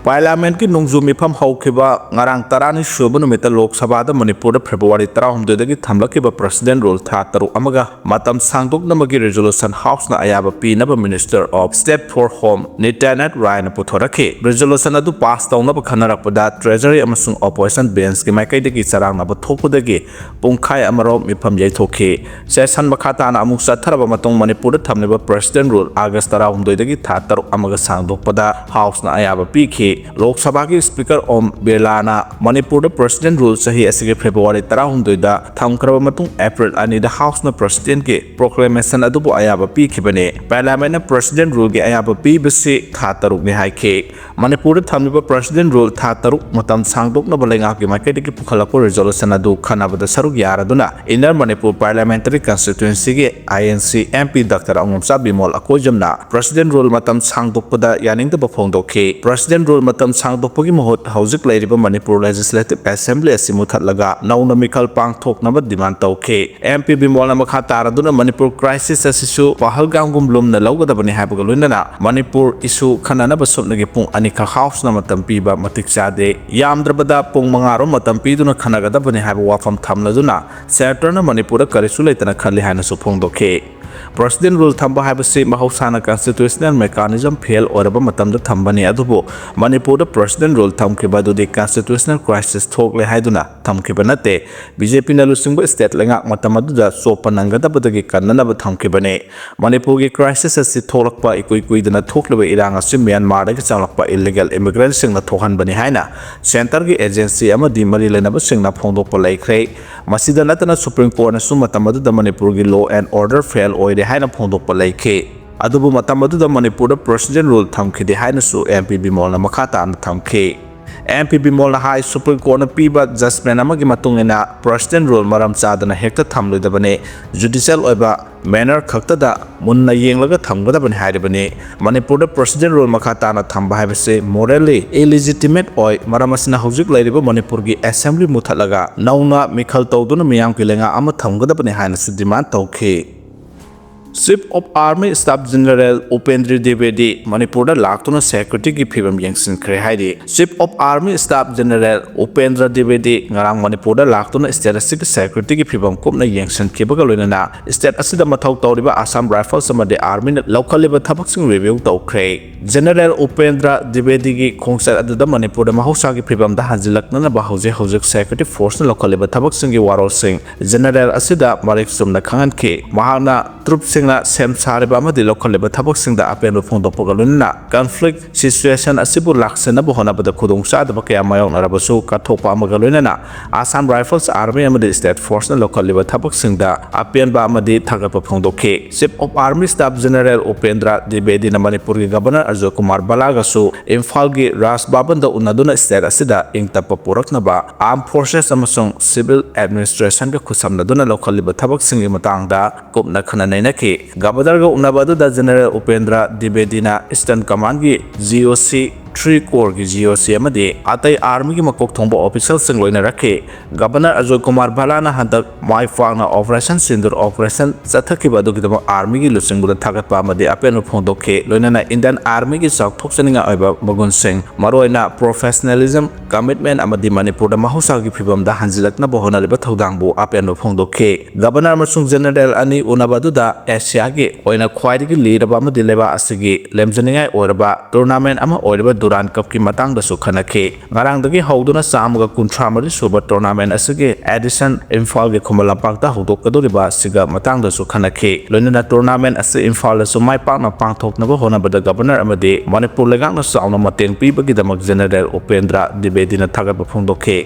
ꯄꯥꯔꯂꯤꯌꯥꯃꯦꯟꯠꯀꯤ ꯅꯣꯡꯖꯨ ꯃꯤꯐꯝ ꯍꯧꯈꯤꯕ ꯉꯔꯥꯡ ꯇꯔꯥꯅꯤ ꯁꯨꯕ ꯅꯨꯃꯤꯠꯇ ꯂꯣꯛ ꯁꯚꯥꯗ ꯃꯅꯤꯄꯨꯔꯗ ꯐꯦꯕ꯭ꯔꯨꯋꯥꯔꯤ ꯇꯔꯥꯍꯨꯝꯗꯣꯏꯗꯒꯤ ꯊꯝꯂꯛꯈꯤꯕ President Rule ꯊꯥ ꯇꯔꯨꯛ ꯑꯃꯒ ꯃꯇꯝ ꯁꯥꯡꯗꯣꯛꯅꯕꯒꯤ resolution House ꯅ ꯑꯌꯥꯕ ꯄꯤꯅꯕ Minister of State for Home ꯅꯤꯇ꯭ꯌꯥꯅꯟꯗ ꯔꯥꯏꯅ ꯄꯨꯊꯣꯔꯛꯈꯤ꯫ Resolution ꯑꯗꯨ pass ꯇꯧꯅꯕ ꯈꯟꯅꯔꯛꯄꯗ Treasury ꯑꯃꯁꯨꯡ Opposition bench ꯀꯤ ꯃꯥꯏꯀꯩꯗꯒꯤ ꯆꯔꯥꯡꯅꯕ ꯊꯣꯛꯄꯗꯒꯤ ꯄꯨꯡꯈꯥꯏ ꯑꯃꯔꯣꯝ ꯃꯤꯐꯝ ꯌꯩꯊꯣꯛꯈꯤ꯫ Session ꯃꯈꯥ ꯇꯥꯅ ꯑꯃꯨꯛ ꯆꯠꯊꯔꯕ ꯃꯇꯨꯡ ꯃꯅꯤꯄꯨꯔꯗ ꯊꯝꯂꯤꯕ President Rule August ꯇꯔꯥꯍꯨꯝꯗꯣꯏꯗꯒꯤ ꯊꯥ ꯇꯔꯨꯛ ꯑꯃꯒ ꯁꯥꯡꯗꯣꯛꯄꯗ House ꯅ ꯑꯌꯥꯕ ꯄꯤꯈꯤ꯫ ꯂꯣꯛ ꯁꯚꯥꯒꯤ Speaker ꯑꯣꯝ ꯕꯤꯔꯂꯥꯅ ꯃꯅꯤꯄꯨꯔꯗ President Rule ꯆꯍꯤ ꯑꯁꯤꯒꯤ ꯐꯦꯕ꯭ꯔꯨꯋꯥꯔꯤ ꯇꯔꯥꯍꯨꯝꯗꯣꯏꯗ ꯊꯝꯈ꯭ꯔꯕ ꯃꯇꯨꯡ ꯑꯦꯄ꯭ꯔꯤꯜ ꯑꯅꯤꯗ House ꯅ President ꯀꯤ proclamation ꯑꯗꯨꯕꯨ ꯑꯌꯥꯕ ꯄꯤꯈꯤꯕꯅꯤ꯫ Parliament ꯅ President Rule ꯒꯤ ꯑꯌꯥꯕ ꯄꯤꯕꯁꯤ ꯊꯥ ꯇꯔꯨꯛꯅꯤ ꯍꯥꯏꯈꯤ꯫ ꯃꯅꯤꯄꯨꯔꯗ ꯊꯝꯂꯤꯕ President Rule ꯊꯥ ꯇꯔꯨꯛ ꯃꯇꯝ ꯁꯥꯡꯗꯣꯛꯅꯕ ꯂꯩꯉꯥꯛꯀꯤ ꯃꯥꯏꯀꯩꯗꯒꯤ ꯄꯨꯈꯠꯂꯛꯄ resolution ꯑꯗꯨ ꯈꯟꯅꯕꯗ ꯁꯔꯨꯛ ꯌꯥꯔꯗꯨꯅ Inner Manipur Parliamentary Constituency ꯒꯤ I N C M P Doctor ꯑꯉꯣꯝꯆꯥ Bimol ꯑꯀꯣꯏꯖꯝꯅ President Rule ꯃꯇꯝ ꯁꯥꯡꯗꯣꯛꯄꯗ ꯌꯥꯅꯤꯡꯗꯕ ꯐꯣꯡꯗꯣꯛꯈꯤ꯫ President Rule ꯃꯇꯝ ꯁꯥꯡꯗꯣꯛꯄꯒꯤ ꯃꯍꯨꯠ ꯍꯧꯖꯤꯛ ꯂꯩꯔꯤꯕ Manipur Legislative Assembly ꯑꯁꯤ ꯃꯨꯊꯠꯂꯒ ꯅꯧꯅ ꯃꯤꯈꯜ ꯄꯥꯡꯊꯣꯛꯅꯕ demand ꯇꯧꯈꯤ꯫ M P ꯕꯤꯃꯣꯜꯅ ꯃꯈꯥ ꯇꯥꯔꯗꯨꯅ ꯃꯅꯤꯄꯨꯔ crisis ꯑꯁꯤꯁꯨ ꯄꯍꯜꯒꯥꯝꯒꯨꯝ ꯂꯨꯝꯅ ꯂꯧꯒꯗꯕꯅꯤ ꯍꯥꯏꯕꯒ ꯂꯣꯏꯅꯅ ꯃꯅꯤꯄꯨꯔ issue ꯈꯟꯅꯅꯕ ꯁꯨꯞꯅꯒꯤ ꯄꯨꯡ ꯑꯅꯤꯈꯛ House ꯅ ꯃꯇꯝ ꯄꯤꯕ ꯃꯇꯤꯛ ꯆꯥꯗꯦ, ꯌꯥꯝꯗ꯭ꯔꯕꯗ ꯄꯨꯡ ꯃꯉꯥꯔꯣꯝ ꯃꯇꯝ ꯄꯤꯗꯨꯅ ꯈꯟꯅꯒꯗꯕꯅꯤ ꯍꯥꯏꯕ ꯋꯥꯐꯝ ꯊꯝꯂꯗꯨꯅ Centre ꯅ ꯃꯅꯤꯄꯨꯔꯗ ꯀꯔꯤꯁꯨ ꯂꯩꯇꯅ ꯈꯜꯂꯤ ꯍꯥꯏꯅꯁꯨ ꯐꯣꯡꯗꯣꯛꯈꯤ꯫ President Rule ꯊꯝꯕ ꯍꯥꯏꯕꯁꯤ ꯃꯍꯧꯁꯥꯅ constitutional mechanism fail ꯑꯣꯏꯔꯕ ꯃꯇꯝꯗ ꯊꯝꯕꯅꯤ, ꯑꯗꯨꯕꯨ ꯃꯅꯤꯄꯨꯔꯗ President Rule ꯊꯝꯈꯤꯕ ꯑꯗꯨꯗꯤ constitutional crisis ꯊꯣꯛꯂꯦ ꯍꯥꯏꯗꯨꯅ ꯊꯝꯈꯤꯕ ꯅꯠꯇꯦ꯫ B J P ꯅ ꯂꯨꯆꯤꯡꯕ state ꯂꯩꯉꯥꯛ ꯃꯇꯝ ꯑꯗꯨꯗ ꯆꯣꯞꯄ ꯅꯪꯒꯗꯕꯗꯒꯤ ꯀꯟꯅꯅꯕ ꯊꯝꯈꯤꯕꯅꯤ꯫ ꯃꯅꯤꯄꯨꯔꯒꯤ crisis ꯑꯁꯤ ꯊꯣꯛꯂꯛꯄ ꯏꯀꯨꯏ ꯀꯨꯏꯗꯅ ꯊꯣꯛꯂꯤꯕ ꯏꯔꯥꯡ ꯑꯁꯤ ꯃ꯭ꯌꯥꯟꯃꯥꯔꯗꯒꯤ ꯆꯪꯂꯛꯄ illegal immigrant ꯁꯤꯡꯅ ꯊꯣꯛꯍꯟꯕꯅꯤ ꯍꯥꯏꯅ Centre ꯒꯤ agency ꯑꯃꯗꯤ ꯃꯔꯤ ꯂꯩꯅꯕꯁꯤꯡꯅ ꯐꯣꯡꯗꯣꯛꯄ ꯂꯩꯈ꯭ꯔꯦ꯫ ꯃꯁꯤꯗ ꯅꯠꯇꯅ Supreme Court ꯅꯁꯨ ꯃꯇꯝ ꯑꯗꯨꯗ ꯃꯅꯤꯄꯨꯔꯒꯤ law and order fail ꯑꯣꯏꯔꯦ ꯍꯥꯏꯅ ꯐꯣꯡꯗꯣꯛꯄ ꯂꯩꯈꯤ꯫ ꯑꯗꯨꯕꯨ ꯃꯇꯝ ꯑꯗꯨꯗ ꯃꯅꯤꯄꯨꯔꯗ President Rule ꯊꯝꯈꯤꯗꯦ ꯍꯥꯏꯅꯁꯨ M P ꯕꯤꯃꯣꯜꯅ ꯃꯈꯥ ꯇꯥꯅ ꯊꯝꯈꯤ꯫ M P ꯕꯤꯃꯣꯜꯅ ꯍꯥꯏ, Supreme Court ꯅ ꯄꯤꯕ judgment ꯑꯃꯒꯤ ꯃꯇꯨꯡ ꯏꯟꯅ President Rule ꯃꯔꯝ ꯆꯥꯗꯅ ꯍꯦꯛꯇ ꯊꯝꯂꯣꯏꯗꯕꯅꯤ꯫ Judicial ꯑꯣꯏꯕ manner ꯈꯛꯇꯗ ꯃꯨꯟꯅ ꯌꯦꯡꯂꯒ ꯊꯝꯒꯗꯕꯅꯤ ꯍꯥꯏꯔꯤꯕꯅꯤ꯫ ꯃꯅꯤꯄꯨꯔꯗ President Rule ꯃꯈꯥ ꯇꯥꯅ ꯊꯝꯕ ꯍꯥꯏꯕꯁꯤ morally illegitimate ꯑꯣꯏ꯫ ꯃꯔꯝ ꯑꯁꯤꯅ ꯍꯧꯖꯤꯛ ꯂꯩꯔꯤꯕ ꯃꯅꯤꯄꯨꯔꯒꯤ Assembly ꯃꯨꯊꯠꯂꯒ ꯅꯧꯅ ꯃꯤꯈꯜ ꯇꯧꯗꯨꯅ ꯃꯤꯌꯥꯝꯒꯤ ꯂꯩꯉꯥꯛ ꯑꯃ ꯊꯝꯒꯗꯕꯅꯤ ꯍꯥꯏꯅꯁꯨ demand ꯇꯧꯈꯤ꯫ Chief of Army Staff General Upendra Dwivedi ꯃꯅꯤꯄꯨꯔꯗ ꯂꯥꯛꯇꯨꯅ securityꯒꯤ ꯐꯤꯕꯝ ꯌꯦꯡꯁꯤꯟꯈ꯭ꯔꯦ ꯍꯥꯏꯔꯤ꯫ Chief of Army Staff General Upendra Dwivedi ꯉꯔꯥꯡ ꯃꯅꯤꯄꯨꯔꯗ ꯂꯥꯛꯇꯨꯅ state ꯑꯁꯤꯒꯤ securityꯒꯤ ꯐꯤꯕꯝ ꯀꯨꯞꯅ ꯌꯦꯡꯁꯤꯟꯈꯤꯕꯒ ꯂꯣꯏꯅꯅ state ꯑꯁꯤꯗ ꯃꯊꯧ ꯇꯧꯔꯤꯕ Assam Rifles ꯑꯃꯗꯤ Armyꯅ ꯂꯧꯈꯠꯂꯤꯕ ꯊꯕꯛꯁꯤꯡ review ꯇꯧꯈ꯭ꯔꯦ꯫ General Upendra Dwivediꯒꯤ ꯈꯣꯡꯆꯠ ꯑꯗꯨꯗ ꯃꯅꯤꯄꯨꯔꯗ ꯃꯍꯧꯁꯥꯒꯤ ꯐꯤꯕꯝꯗ ꯍꯟꯖꯤꯜꯂꯛꯅꯅꯕ ꯍꯧꯖꯤꯛ ꯍꯧꯖꯤꯛ security forceꯅ ꯂꯧꯈꯠꯂꯤꯕ ꯊꯕꯛꯁꯤꯡꯒꯤ ꯋꯥꯔꯣꯜꯁꯤꯡ General ꯑꯁꯤꯗ ꯃꯔꯤꯛ ꯆꯨꯝꯅ ꯈꯪꯍꯟꯈꯤ꯫ ꯃꯍꯥꯛꯅ troopꯁꯤꯡꯅ ꯁꯦꯝ ꯁꯥꯔꯤꯕ ꯑꯃꯗꯤ ꯂꯧꯈꯠꯂꯤꯕ ꯊꯕꯛꯁꯤꯡꯗ ꯑꯄꯦꯟꯕ ꯐꯣꯡꯗꯣꯛꯄꯒ ꯂꯣꯏꯅꯅ conflict situation ꯑꯁꯤꯕꯨ ꯂꯥꯛꯁꯤꯟꯅꯕ ꯍꯣꯠꯅꯕꯗ ꯈꯨꯗꯣꯡꯆꯥꯗꯕ ꯀꯌꯥ ꯃꯥꯌꯣꯛꯅꯔꯕꯁꯨ ꯀꯠꯊꯣꯛꯄ ꯑꯃꯒ ꯂꯣꯏꯅꯅ Assam Rifles Army ꯑꯃꯗꯤ state forceꯅ ꯂꯧꯈꯠꯂꯤꯕ ꯊꯕꯛꯁꯤꯡꯗ ꯑꯄꯦꯟꯕ ꯑꯃꯗꯤ ꯊꯥꯒꯠꯄ ꯐꯣꯡꯗꯣꯛꯈꯤ꯫ Chief of Army Staff General Upendra Dwivedina ꯃꯅꯤꯄꯨꯔꯒꯤ Governor ꯑꯖꯣꯏ ꯀꯨꯃꯥꯔ ꯚꯜꯂꯥꯒꯁꯨ ꯏꯝꯐꯥꯜꯒꯤ ꯔꯥꯖ ꯚꯕꯟꯗ ꯎꯅꯗꯨꯅ state ꯑꯁꯤꯗ ꯏꯪ ꯇꯞꯄ ꯄꯨꯔꯛꯅꯕ Armed Forces ꯑꯃꯁꯨꯡ Civil Administrationꯒ ꯈꯨꯠꯁꯝꯅꯗꯨꯅ ꯂꯧꯈꯠꯂꯤꯕ ꯊꯕꯛꯁꯤꯡꯒꯤ ꯃꯇꯥꯡꯗ ꯀꯨꯞꯅ ꯈꯟꯅ ꯅꯩꯅꯈꯤ꯫ Governorꯒ ꯎꯅꯕ ꯑꯗꯨꯗ General Upendra Dwivedina Eastern Commandꯒꯤ GOC, three Corpsꯀꯤ GOC ꯑꯃꯗꯤ ꯑꯇꯩ Armyꯒꯤ ꯃꯀꯣꯛ ꯊꯣꯡꯕ officialꯁꯤꯡ ꯂꯣꯏꯅꯔꯛꯈꯤ꯫ Governor ꯑꯖꯣꯏ ꯀꯨꯃꯥꯔ ꯚꯜꯂꯥꯅ ꯍꯟꯗꯛ ꯃꯥꯏ ꯄꯥꯛꯅ Operation Sindoor operation ꯆꯠꯊꯈꯤꯕ ꯑꯗꯨꯒꯤꯗꯃꯛ Armyꯒꯤ ꯂꯨꯆꯤꯡꯕꯗ ꯊꯥꯒꯠꯄ ꯑꯃꯗꯤ ꯑꯄꯦꯟꯕ ꯐꯣꯡꯗꯣꯛꯈꯤ꯫ ꯂꯣꯏꯅꯅ Indian Armyꯒꯤ ꯆꯥꯎꯊꯣꯛꯆꯅꯤꯡꯉꯥꯏ ꯑꯣꯏꯕ ꯃꯒꯨꯟꯁꯤꯡ, ꯃꯔꯨꯑꯣꯏꯅ professionalism, commitment ꯑꯃꯗꯤ ꯃꯅꯤꯄꯨꯔꯗ ꯃꯍꯧꯁꯥꯒꯤ ꯐꯤꯕꯝꯗ ꯍꯟꯖꯤꯜꯂꯛꯅꯕ ꯍꯣꯠꯅꯔꯤꯕ ꯊꯧꯗꯥꯡꯕꯨ ꯑꯄꯦꯟꯕ ꯐꯣꯡꯗꯣꯛꯈꯤ꯫ Governor ꯑꯃꯁꯨꯡ General ꯑꯅꯤ ꯎꯅꯕ ꯑꯗꯨꯗ Asiaꯒꯤ ꯑꯣꯏꯅ ꯈ꯭ꯋꯥꯏꯗꯒꯤ ꯂꯤꯔꯕ ꯑꯃꯗꯤ ꯂꯩꯕꯥꯛ ꯑꯁꯤꯒꯤ ꯂꯦꯝꯖꯅꯤꯡꯉꯥꯏ ꯑꯣꯏꯔꯕ tournament ꯑꯃ ꯑꯣꯏꯔꯤꯕ Durand Cupꯀꯤ ꯃꯇꯥꯡꯗꯁꯨ ꯈꯟꯅꯈꯤ꯫ ꯉꯔꯥꯡꯗꯒꯤ ꯍꯧꯗꯨꯅ ꯆꯥꯝꯃꯒ ꯀꯨꯟꯊ꯭ꯔꯥ ꯃꯔꯤ ꯁꯨꯕ tournament ꯑꯁꯤꯒꯤ edition ꯏꯝꯐꯥꯜꯒꯤ ꯈꯨꯃꯟ ꯂꯝꯄꯥꯛꯇ ꯍꯧꯗꯣꯛꯀꯗꯧꯔꯤꯕ ꯑꯁꯤꯒ ꯃꯇꯥꯡꯗꯁꯨ ꯈꯟꯅꯈꯤ꯫ ꯂꯣꯏꯅꯅ tournament ꯑꯁꯤ ꯏꯝꯐꯥꯜꯗꯁꯨ ꯃꯥꯏ ꯄꯥꯛꯅ ꯄꯥꯡꯊꯣꯛꯅꯕ ꯍꯣꯠꯅꯕꯗ Governor ꯑꯃꯗꯤ ꯃꯅꯤꯄꯨꯔ ꯂꯩꯉꯥꯛꯅ ꯆꯥꯎꯅ ꯃꯇꯦꯡ ꯄꯤꯕꯒꯤꯗꯃꯛ General Upendra Dwivedina ꯊꯥꯒꯠꯄ ꯐꯣꯡꯗꯣꯛꯈꯤ꯫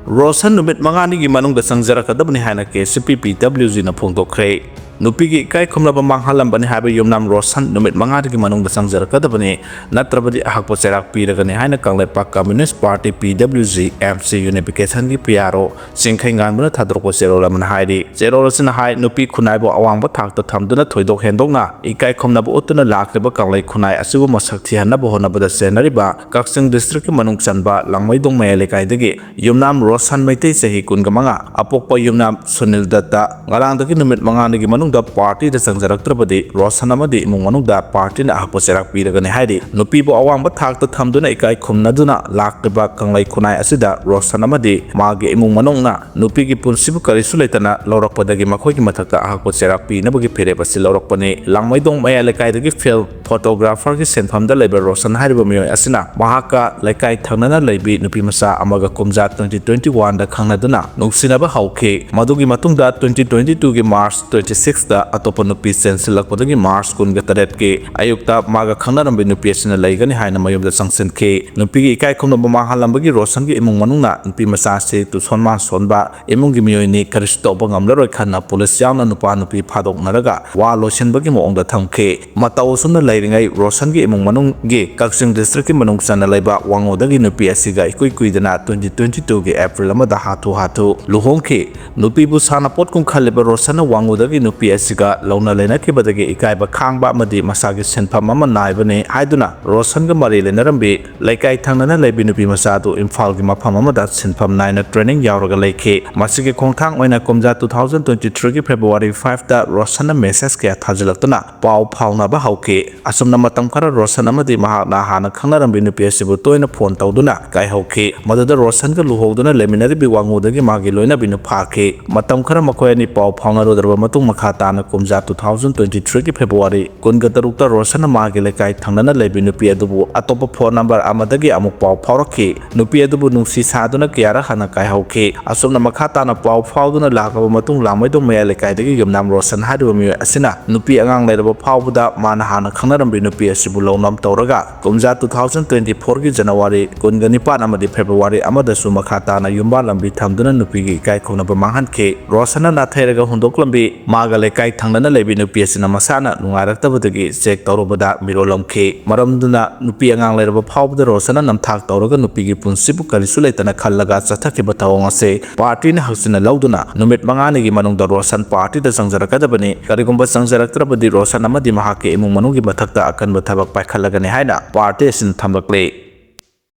ꯔꯣꯁꯟ ꯅꯨꯃꯤꯠ ꯃꯉꯥꯅꯤꯒꯤ ꯃꯅꯨꯡꯗ ꯆꯪꯖꯔꯛꯀꯗꯕꯅꯤ ꯍꯥꯏꯅ KCP PWGꯅ ꯐꯣꯡꯗꯣꯛꯈ꯭ꯔꯦ꯫ ꯅꯨꯄꯤꯒꯤ ꯏꯀꯥꯏ ꯈꯨꯝꯅꯕ ꯃꯥꯡꯍꯜꯂꯝꯕꯅꯤ ꯍꯥꯏꯕ ꯌꯨꯝꯅꯥꯝ ꯔꯣꯁꯟ ꯅꯨꯃꯤꯠ ꯃꯉꯥꯅꯤꯒꯤ ꯃꯅꯨꯡꯗ ꯆꯪꯖꯔꯛꯀꯗꯕꯅꯤ, ꯅꯠꯇ꯭ꯔꯕꯗꯤ ꯑꯍꯛꯄ ꯆꯩꯔꯥꯛ ꯄꯤꯔꯒꯅꯤ ꯍꯥꯏꯅ Kangleipak Communist Party PWG MC Unificationꯒꯤ PRO ꯆꯤꯡꯈꯩꯉꯥꯟꯕꯅ ꯊꯥꯗꯣꯔꯛꯄ ꯆꯦꯔꯣꯜ ꯑꯃꯅ ꯍꯥꯏꯔꯤ꯫ ꯆꯦꯔꯣꯜ ꯑꯁꯤꯅ ꯍꯥꯏ, ꯅꯨꯄꯤ ꯈꯨꯟꯅꯥꯏꯕꯨ ꯑꯋꯥꯡꯕ ꯊꯥꯛꯇ ꯊꯝꯗꯨꯅ ꯊꯣꯏꯗꯣꯛ ꯍꯦꯟꯗꯣꯛꯅ ꯏꯀꯥꯏ ꯈꯨꯝꯅꯕ ꯎꯠꯇꯨꯅ ꯂꯥꯛꯂꯤꯕ ꯀꯪꯂꯩ ꯈꯨꯟꯅꯥꯏ ꯑꯁꯤꯕꯨ ꯃꯁꯛ ꯊꯤꯍꯟꯅꯕ ꯍꯣꯠꯅꯕꯗ ꯆꯦꯟꯅꯔꯤꯕ ꯀꯛꯆꯤꯡ districtꯀꯤ ꯃꯅꯨꯡ ꯆꯟꯕ ꯂꯥꯡꯃꯩꯗꯣꯡ ꯃꯌꯥꯏ ꯂꯩꯀꯥꯏꯗꯒꯤ ꯌꯨꯝꯅꯥꯝ ꯔꯣꯁꯟ ꯃꯩꯇꯩ, ꯆꯍꯤ ꯀꯨꯟꯒ ꯃꯉꯥ, ꯑꯄꯣꯛꯄ ꯌꯨꯝꯅꯥꯝ ꯁꯨꯅꯤꯜ ꯗꯠꯇ, ꯉꯔꯥꯡꯗꯒꯤ ꯅꯨꯃꯤꯠ ꯃꯉꯥꯅꯤꯒꯤ ꯃꯅꯨꯡꯗ ꯗ ꯄꯥꯔꯇꯤꯗ ꯆꯪꯖꯔꯛꯇ꯭ꯔꯕꯗꯤ ꯔꯣꯁꯟ ꯑꯃꯗꯤ ꯏꯃꯨꯡ ꯃꯅꯨꯡꯗ ꯄꯥꯔꯇꯤꯅ ꯑꯍꯛꯄ ꯆꯩꯔꯥꯛ ꯄꯤꯔꯒꯅꯤ ꯍꯥꯏꯔꯤ꯫ ꯅꯨꯄꯤꯕꯨ ꯑꯋꯥꯡꯕ ꯊꯥꯛꯇ ꯊꯝꯗꯨꯅ ꯏꯀꯥꯏ ꯈꯨꯝꯅꯗꯨꯅ ꯂꯥꯛꯂꯤꯕ ꯀꯪꯂꯩ ꯈꯨꯟꯅꯥꯏ ꯑꯁꯤꯗ ꯔꯣꯁꯟ ꯑꯃꯗꯤ ꯃꯥꯒꯤ ꯏꯃꯨꯡ ꯃꯅꯨꯡꯅ ꯅꯨꯄꯤꯒꯤ ꯄꯨꯟꯁꯤꯕꯨ ꯀꯔꯤꯁꯨ ꯂꯩꯇꯅ ꯂꯧꯔꯛꯄꯗꯒꯤ ꯃꯈꯣꯏꯒꯤ ꯃꯊꯛꯇ ꯑꯍꯛꯄ ꯆꯩꯔꯥꯛ ꯄꯤꯅꯕꯒꯤ ꯐꯤꯔꯦꯞ ꯑꯁꯤ ꯂꯧꯔꯛꯄꯅꯤ꯫ ꯂꯥꯡꯃꯩꯗꯣꯡ ꯃꯌꯥꯏ ꯂꯩꯀꯥꯏꯗꯒꯤ ꯐꯤꯜꯝ ꯐꯣꯇꯣꯒ꯭ꯔꯥꯐꯔꯒꯤ ꯁꯤꯟꯐꯝꯗ ꯂꯩꯕ ꯔꯣꯁꯟ ꯍꯥꯏꯔꯤꯕ ꯃꯤꯑꯣꯏ ꯑꯁꯤꯅ ꯃꯍꯥꯛꯀ ꯂꯩꯀꯥꯏ ꯊꯪꯅꯅ ꯂꯩꯕꯤ ꯅꯨꯄꯤ ꯃꯆꯥ ꯑꯃꯒ ꯀꯨꯝꯖꯥ twenty twenty-one ꯗ ꯈꯪꯅꯗꯨꯅ ꯅꯨꯡꯁꯤꯅꯕ ꯍꯧꯈꯤ꯫ ꯃꯗꯨꯒꯤ ꯃꯇꯨꯡꯗ twenty twenty-two ꯒꯤ March twenty-six ꯗ ꯑꯇꯣꯞꯄ ꯅꯨꯄꯤ ꯆꯦꯟꯁꯤꯜꯂꯛꯄꯗꯒꯤ March ꯀꯨꯟꯒ ꯇꯔꯦꯠꯀꯤ ꯑꯌꯨꯛꯇ ꯃꯥꯒ ꯈꯪꯅꯔꯝꯕꯤ ꯅꯨꯄꯤ ꯑꯁꯤꯅ ꯂꯩꯒꯅꯤ ꯍꯥꯏꯅ ꯃꯌꯨꯝꯗ ꯆꯪꯁꯤꯟꯈꯤ꯫ ꯅꯨꯄꯤꯒꯤ ꯏꯀꯥꯏ ꯈꯨꯝꯅꯕ ꯃꯥꯡꯍꯜꯂꯝꯕꯒꯤ ꯔꯣꯁꯟꯒꯤ ꯏꯃꯨꯡ ꯃꯅꯨꯡꯅ ꯅꯨꯄꯤ ꯃꯆꯥ ꯑꯁꯤ ꯇꯨꯁꯣꯟ ꯃꯥꯟꯁꯣꯟꯕ ꯏꯃꯨꯡꯒꯤ ꯃꯤꯑꯣꯏꯅꯤ, ꯀꯔꯤꯁꯨ ꯇꯧꯕ ꯉꯝꯂꯔꯣꯏ ꯈꯟꯅ ꯄꯨꯂꯤꯁ ꯌꯥꯎꯅ ꯅꯨꯄꯥ ꯅꯨꯄꯤ ꯐꯥꯗꯣꯛꯅꯔꯒ ꯋꯥ ꯂꯣꯏꯁꯤꯟꯕꯒꯤ ꯃꯑꯣꯡꯗ ꯊꯝꯈꯤ꯫ ꯃꯇꯧ ꯑꯁꯨꯝꯅ ꯂꯩꯔꯤꯉꯩ ꯔꯣꯁꯟꯒꯤ ꯏꯃꯨꯡ ꯃꯅꯨꯡꯒꯤ ꯀꯛꯆꯤꯡ ꯗꯤꯁꯇ꯭ꯔꯤꯛꯀꯤ ꯃꯅꯨꯡ ꯆꯟꯅ ꯂꯩꯕ ꯋꯥꯉꯨꯗꯒꯤ ꯅꯨꯄꯤ ꯑꯁꯤꯒ ꯏꯀꯨꯏ ꯀꯨꯏꯗꯅ twenty twenty-two ꯒꯤ April ꯑꯃꯗ ꯍꯥꯊꯨ ꯍꯥꯊꯨ ꯂꯨꯍꯣꯡꯈꯤ꯫ ꯅꯨꯄꯤꯕꯨ ꯁꯥꯟꯅꯄꯣꯠꯀꯨꯝ ꯈꯜꯂꯤꯕ ꯔꯣꯁꯟꯅ ꯋꯥꯉꯨꯗꯒꯤ ꯅꯨꯄꯤ ꯑꯁꯤꯒ ꯂꯧꯅ ꯂꯩꯅꯈꯤꯕꯗꯒꯤ ꯏꯀꯥꯏꯕ ꯈꯥꯡꯕ ꯑꯃꯗꯤ ꯃꯁꯥꯒꯤ ꯁꯤꯟꯐꯝ ꯑꯃ ꯅꯥꯏꯕꯅꯤ ꯍꯥꯏꯗꯨꯅ ꯔꯣꯁꯟꯒ ꯃꯔꯤ ꯂꯩꯅꯔꯝꯕꯤ ꯂꯩꯀꯥꯏ ꯊꯪꯅꯅ ꯂꯩꯕꯤ ꯅꯨꯄꯤ ꯃꯆꯥ ꯑꯗꯨ ꯏꯝꯐꯥꯜꯒꯤ ꯃꯐꯝ ꯑꯃꯗ ꯁꯤꯟꯐꯝ ꯅꯥꯏꯅ training ꯌꯥꯎꯔꯒ ꯂꯩꯈꯤ꯫ ꯃꯁꯤꯒꯤ ꯈꯣꯡꯊꯥꯡ ꯑꯣꯏꯅ ꯀꯨꯝꯖꯥ two thousand twenty-three ꯒꯤ February five ꯇ ꯔꯣꯁꯟꯅ message ꯀꯌꯥ ꯊꯥꯖꯤꯜꯂꯛꯇꯨꯅ ꯄꯥꯎ ꯐꯥꯎꯅꯕ ꯍꯧꯈꯤ꯫ ꯑꯁꯨꯝꯅ ꯃꯇꯝ ꯈꯔ ꯔꯣꯁꯟ ꯑꯃꯗꯤ ꯃꯍꯥꯛꯅ ꯍꯥꯟꯅ ꯈꯪꯅꯔꯝꯕꯤ ꯅꯨꯄꯤ ꯑꯁꯤꯕꯨ ꯇꯣꯏꯅ ꯐꯣꯟ ꯇꯧꯗꯨꯅ ꯀꯥꯏꯍꯧꯈꯤ꯫ ꯃꯗꯨꯗ ꯔꯣꯁꯟꯒ ꯂꯨꯍꯣꯡꯗꯨꯅ ꯂꯩꯃꯤꯟꯅꯔꯤꯕꯤ ꯋꯥꯉꯨꯗꯒꯤ ꯃꯥꯒꯤ ꯂꯣꯏꯅꯕꯤꯅ ꯐꯥꯈꯤ꯫ ꯃꯇꯝ ꯈꯔ ꯃꯈꯣꯏ ꯑꯅꯤ ꯄꯥꯎ ꯐꯥꯎꯅꯔꯨꯗ꯭ꯔꯕ ꯃꯇꯨꯡ ꯃꯈꯥ ꯇꯥꯅ ꯀꯨꯝꯖꯥ two thousand twenty-three ꯒꯤ February ꯀꯨꯟꯒ ꯇꯔꯨꯛꯇ ꯔꯣꯁꯟꯅ ꯃꯥꯒꯤ ꯂꯩꯀꯥꯏ ꯊꯪꯅꯅ ꯂꯩꯕꯤ ꯅꯨꯄꯤ ꯑꯗꯨꯕꯨ ꯑꯇꯣꯞꯄ ꯐꯣꯟ ꯅꯝꯕꯔ ꯑꯃꯗꯒꯤ ꯑꯃꯨꯛ ꯄꯥꯎ ꯐꯥꯎꯔꯛꯈꯤ꯫ ꯅꯨꯄꯤ ꯑꯗꯨꯕꯨ ꯅꯨꯡꯁꯤ ꯁꯥꯗꯨꯅ ꯀꯌꯥꯔꯛ ꯍꯥꯟꯅ ꯀꯥꯏꯍꯧꯈꯤ꯫ ꯑꯁꯨꯝꯅ ꯃꯈꯥ ꯇꯥꯅ ꯄꯥꯎ ꯐꯥꯎꯗꯨꯅ ꯂꯥꯛꯂꯕ ꯃꯇꯨꯡ ꯂꯥꯡꯃꯩꯗꯣꯡ ꯃꯌꯥꯏ ꯂꯩꯀꯥꯏꯗꯒꯤ ꯌꯨꯝꯅꯥꯝ ꯔꯣꯁꯟ ꯍꯥꯏꯔꯤꯕ ꯃꯤꯑꯣꯏ ꯑꯁꯤꯅ ꯅꯨꯄꯤ ꯑꯉꯥꯡ ꯂꯩꯔꯕ ꯐꯥꯎꯕꯗ ꯃꯥꯅ ꯍꯥꯟꯅ ꯈꯪꯅꯔꯝꯕꯤ ꯅꯨꯄꯤ ꯑꯁꯤꯕꯨ ꯂꯧꯅꯝ ꯇꯧꯔꯒ ꯀꯨꯝꯖꯥ two thousand twenty-four ꯒꯤ January ꯀꯨꯟꯒ ꯅꯤꯄꯥꯟ ꯑꯃꯗꯤ February ꯑꯃꯗꯁꯨ ꯃꯈꯥ ꯇꯥꯅ ꯌꯨꯝꯕꯥꯜꯂꯝꯕꯤ ꯊꯝꯗꯨꯅ ꯅꯨꯄꯤꯒꯤ ꯏꯀꯥꯏ ꯈꯨꯝꯅꯕ ꯃꯥꯡꯍꯟꯈꯤ꯫ ꯔꯣꯁꯟꯅ ꯅꯥꯊꯩꯔꯒ ꯍꯨꯟꯗꯣꯛꯂꯝꯕꯤ ꯃꯥꯒ ꯂꯩꯀꯥꯏ ꯊꯪꯅꯅ ꯂꯩꯕꯤ ꯅꯨꯄꯤ ꯑꯁꯤꯅ ꯃꯁꯥꯅ ꯅꯨꯡꯉꯥꯏꯔꯛꯇꯕꯗꯒꯤ check ꯇꯧꯔꯨꯕꯗ ꯃꯤꯔꯣꯜꯂꯝꯈꯤ꯫ ꯃꯔꯝꯗꯨꯅ ꯅꯨꯄꯤ ꯑꯉꯥꯡ ꯂꯩꯔꯕ ꯐꯥꯎꯕꯗ ꯔꯣꯁꯟꯅ ꯅꯝꯊꯥꯛ ꯇꯧꯔꯒ ꯅꯨꯄꯤꯒꯤ ꯄꯨꯟꯁꯤꯕꯨ ꯀꯔꯤꯁꯨ ꯂꯩꯇꯅ ꯈꯜꯂꯒ ꯆꯠꯊꯈꯤꯕ ꯊꯧꯑꯣꯡ ꯑꯁꯤ ꯄꯥꯔꯇꯤꯅ ꯍꯛꯆꯤꯟꯅ ꯂꯧꯗꯨꯅ ꯅꯨꯃꯤꯠ ꯃꯉꯥꯅꯤꯒꯤ ꯃꯅꯨꯡꯗ ꯔꯣꯁꯟ ꯄꯥꯔꯇꯤꯗ ꯆꯪꯖꯔꯛꯀꯗꯕꯅꯤ꯫ ꯀꯔꯤꯒꯨꯝꯕ ꯆꯪꯖꯔꯛꯇ꯭ꯔꯕꯗꯤ ꯔꯣꯁꯟ ꯑꯃꯗꯤ ꯃꯍꯥꯛꯀꯤ ꯏꯃꯨꯡ ꯃꯅꯨꯡꯒꯤ ꯃꯊꯛꯇ ꯑꯀꯟꯕ ꯊꯕꯛ ꯄꯥꯏꯈꯠꯂꯒꯅꯤ ꯍꯥꯏꯅ ꯄꯥꯔꯇꯤ ꯑꯁꯤꯅ ꯊꯝꯂꯛꯂꯤ꯫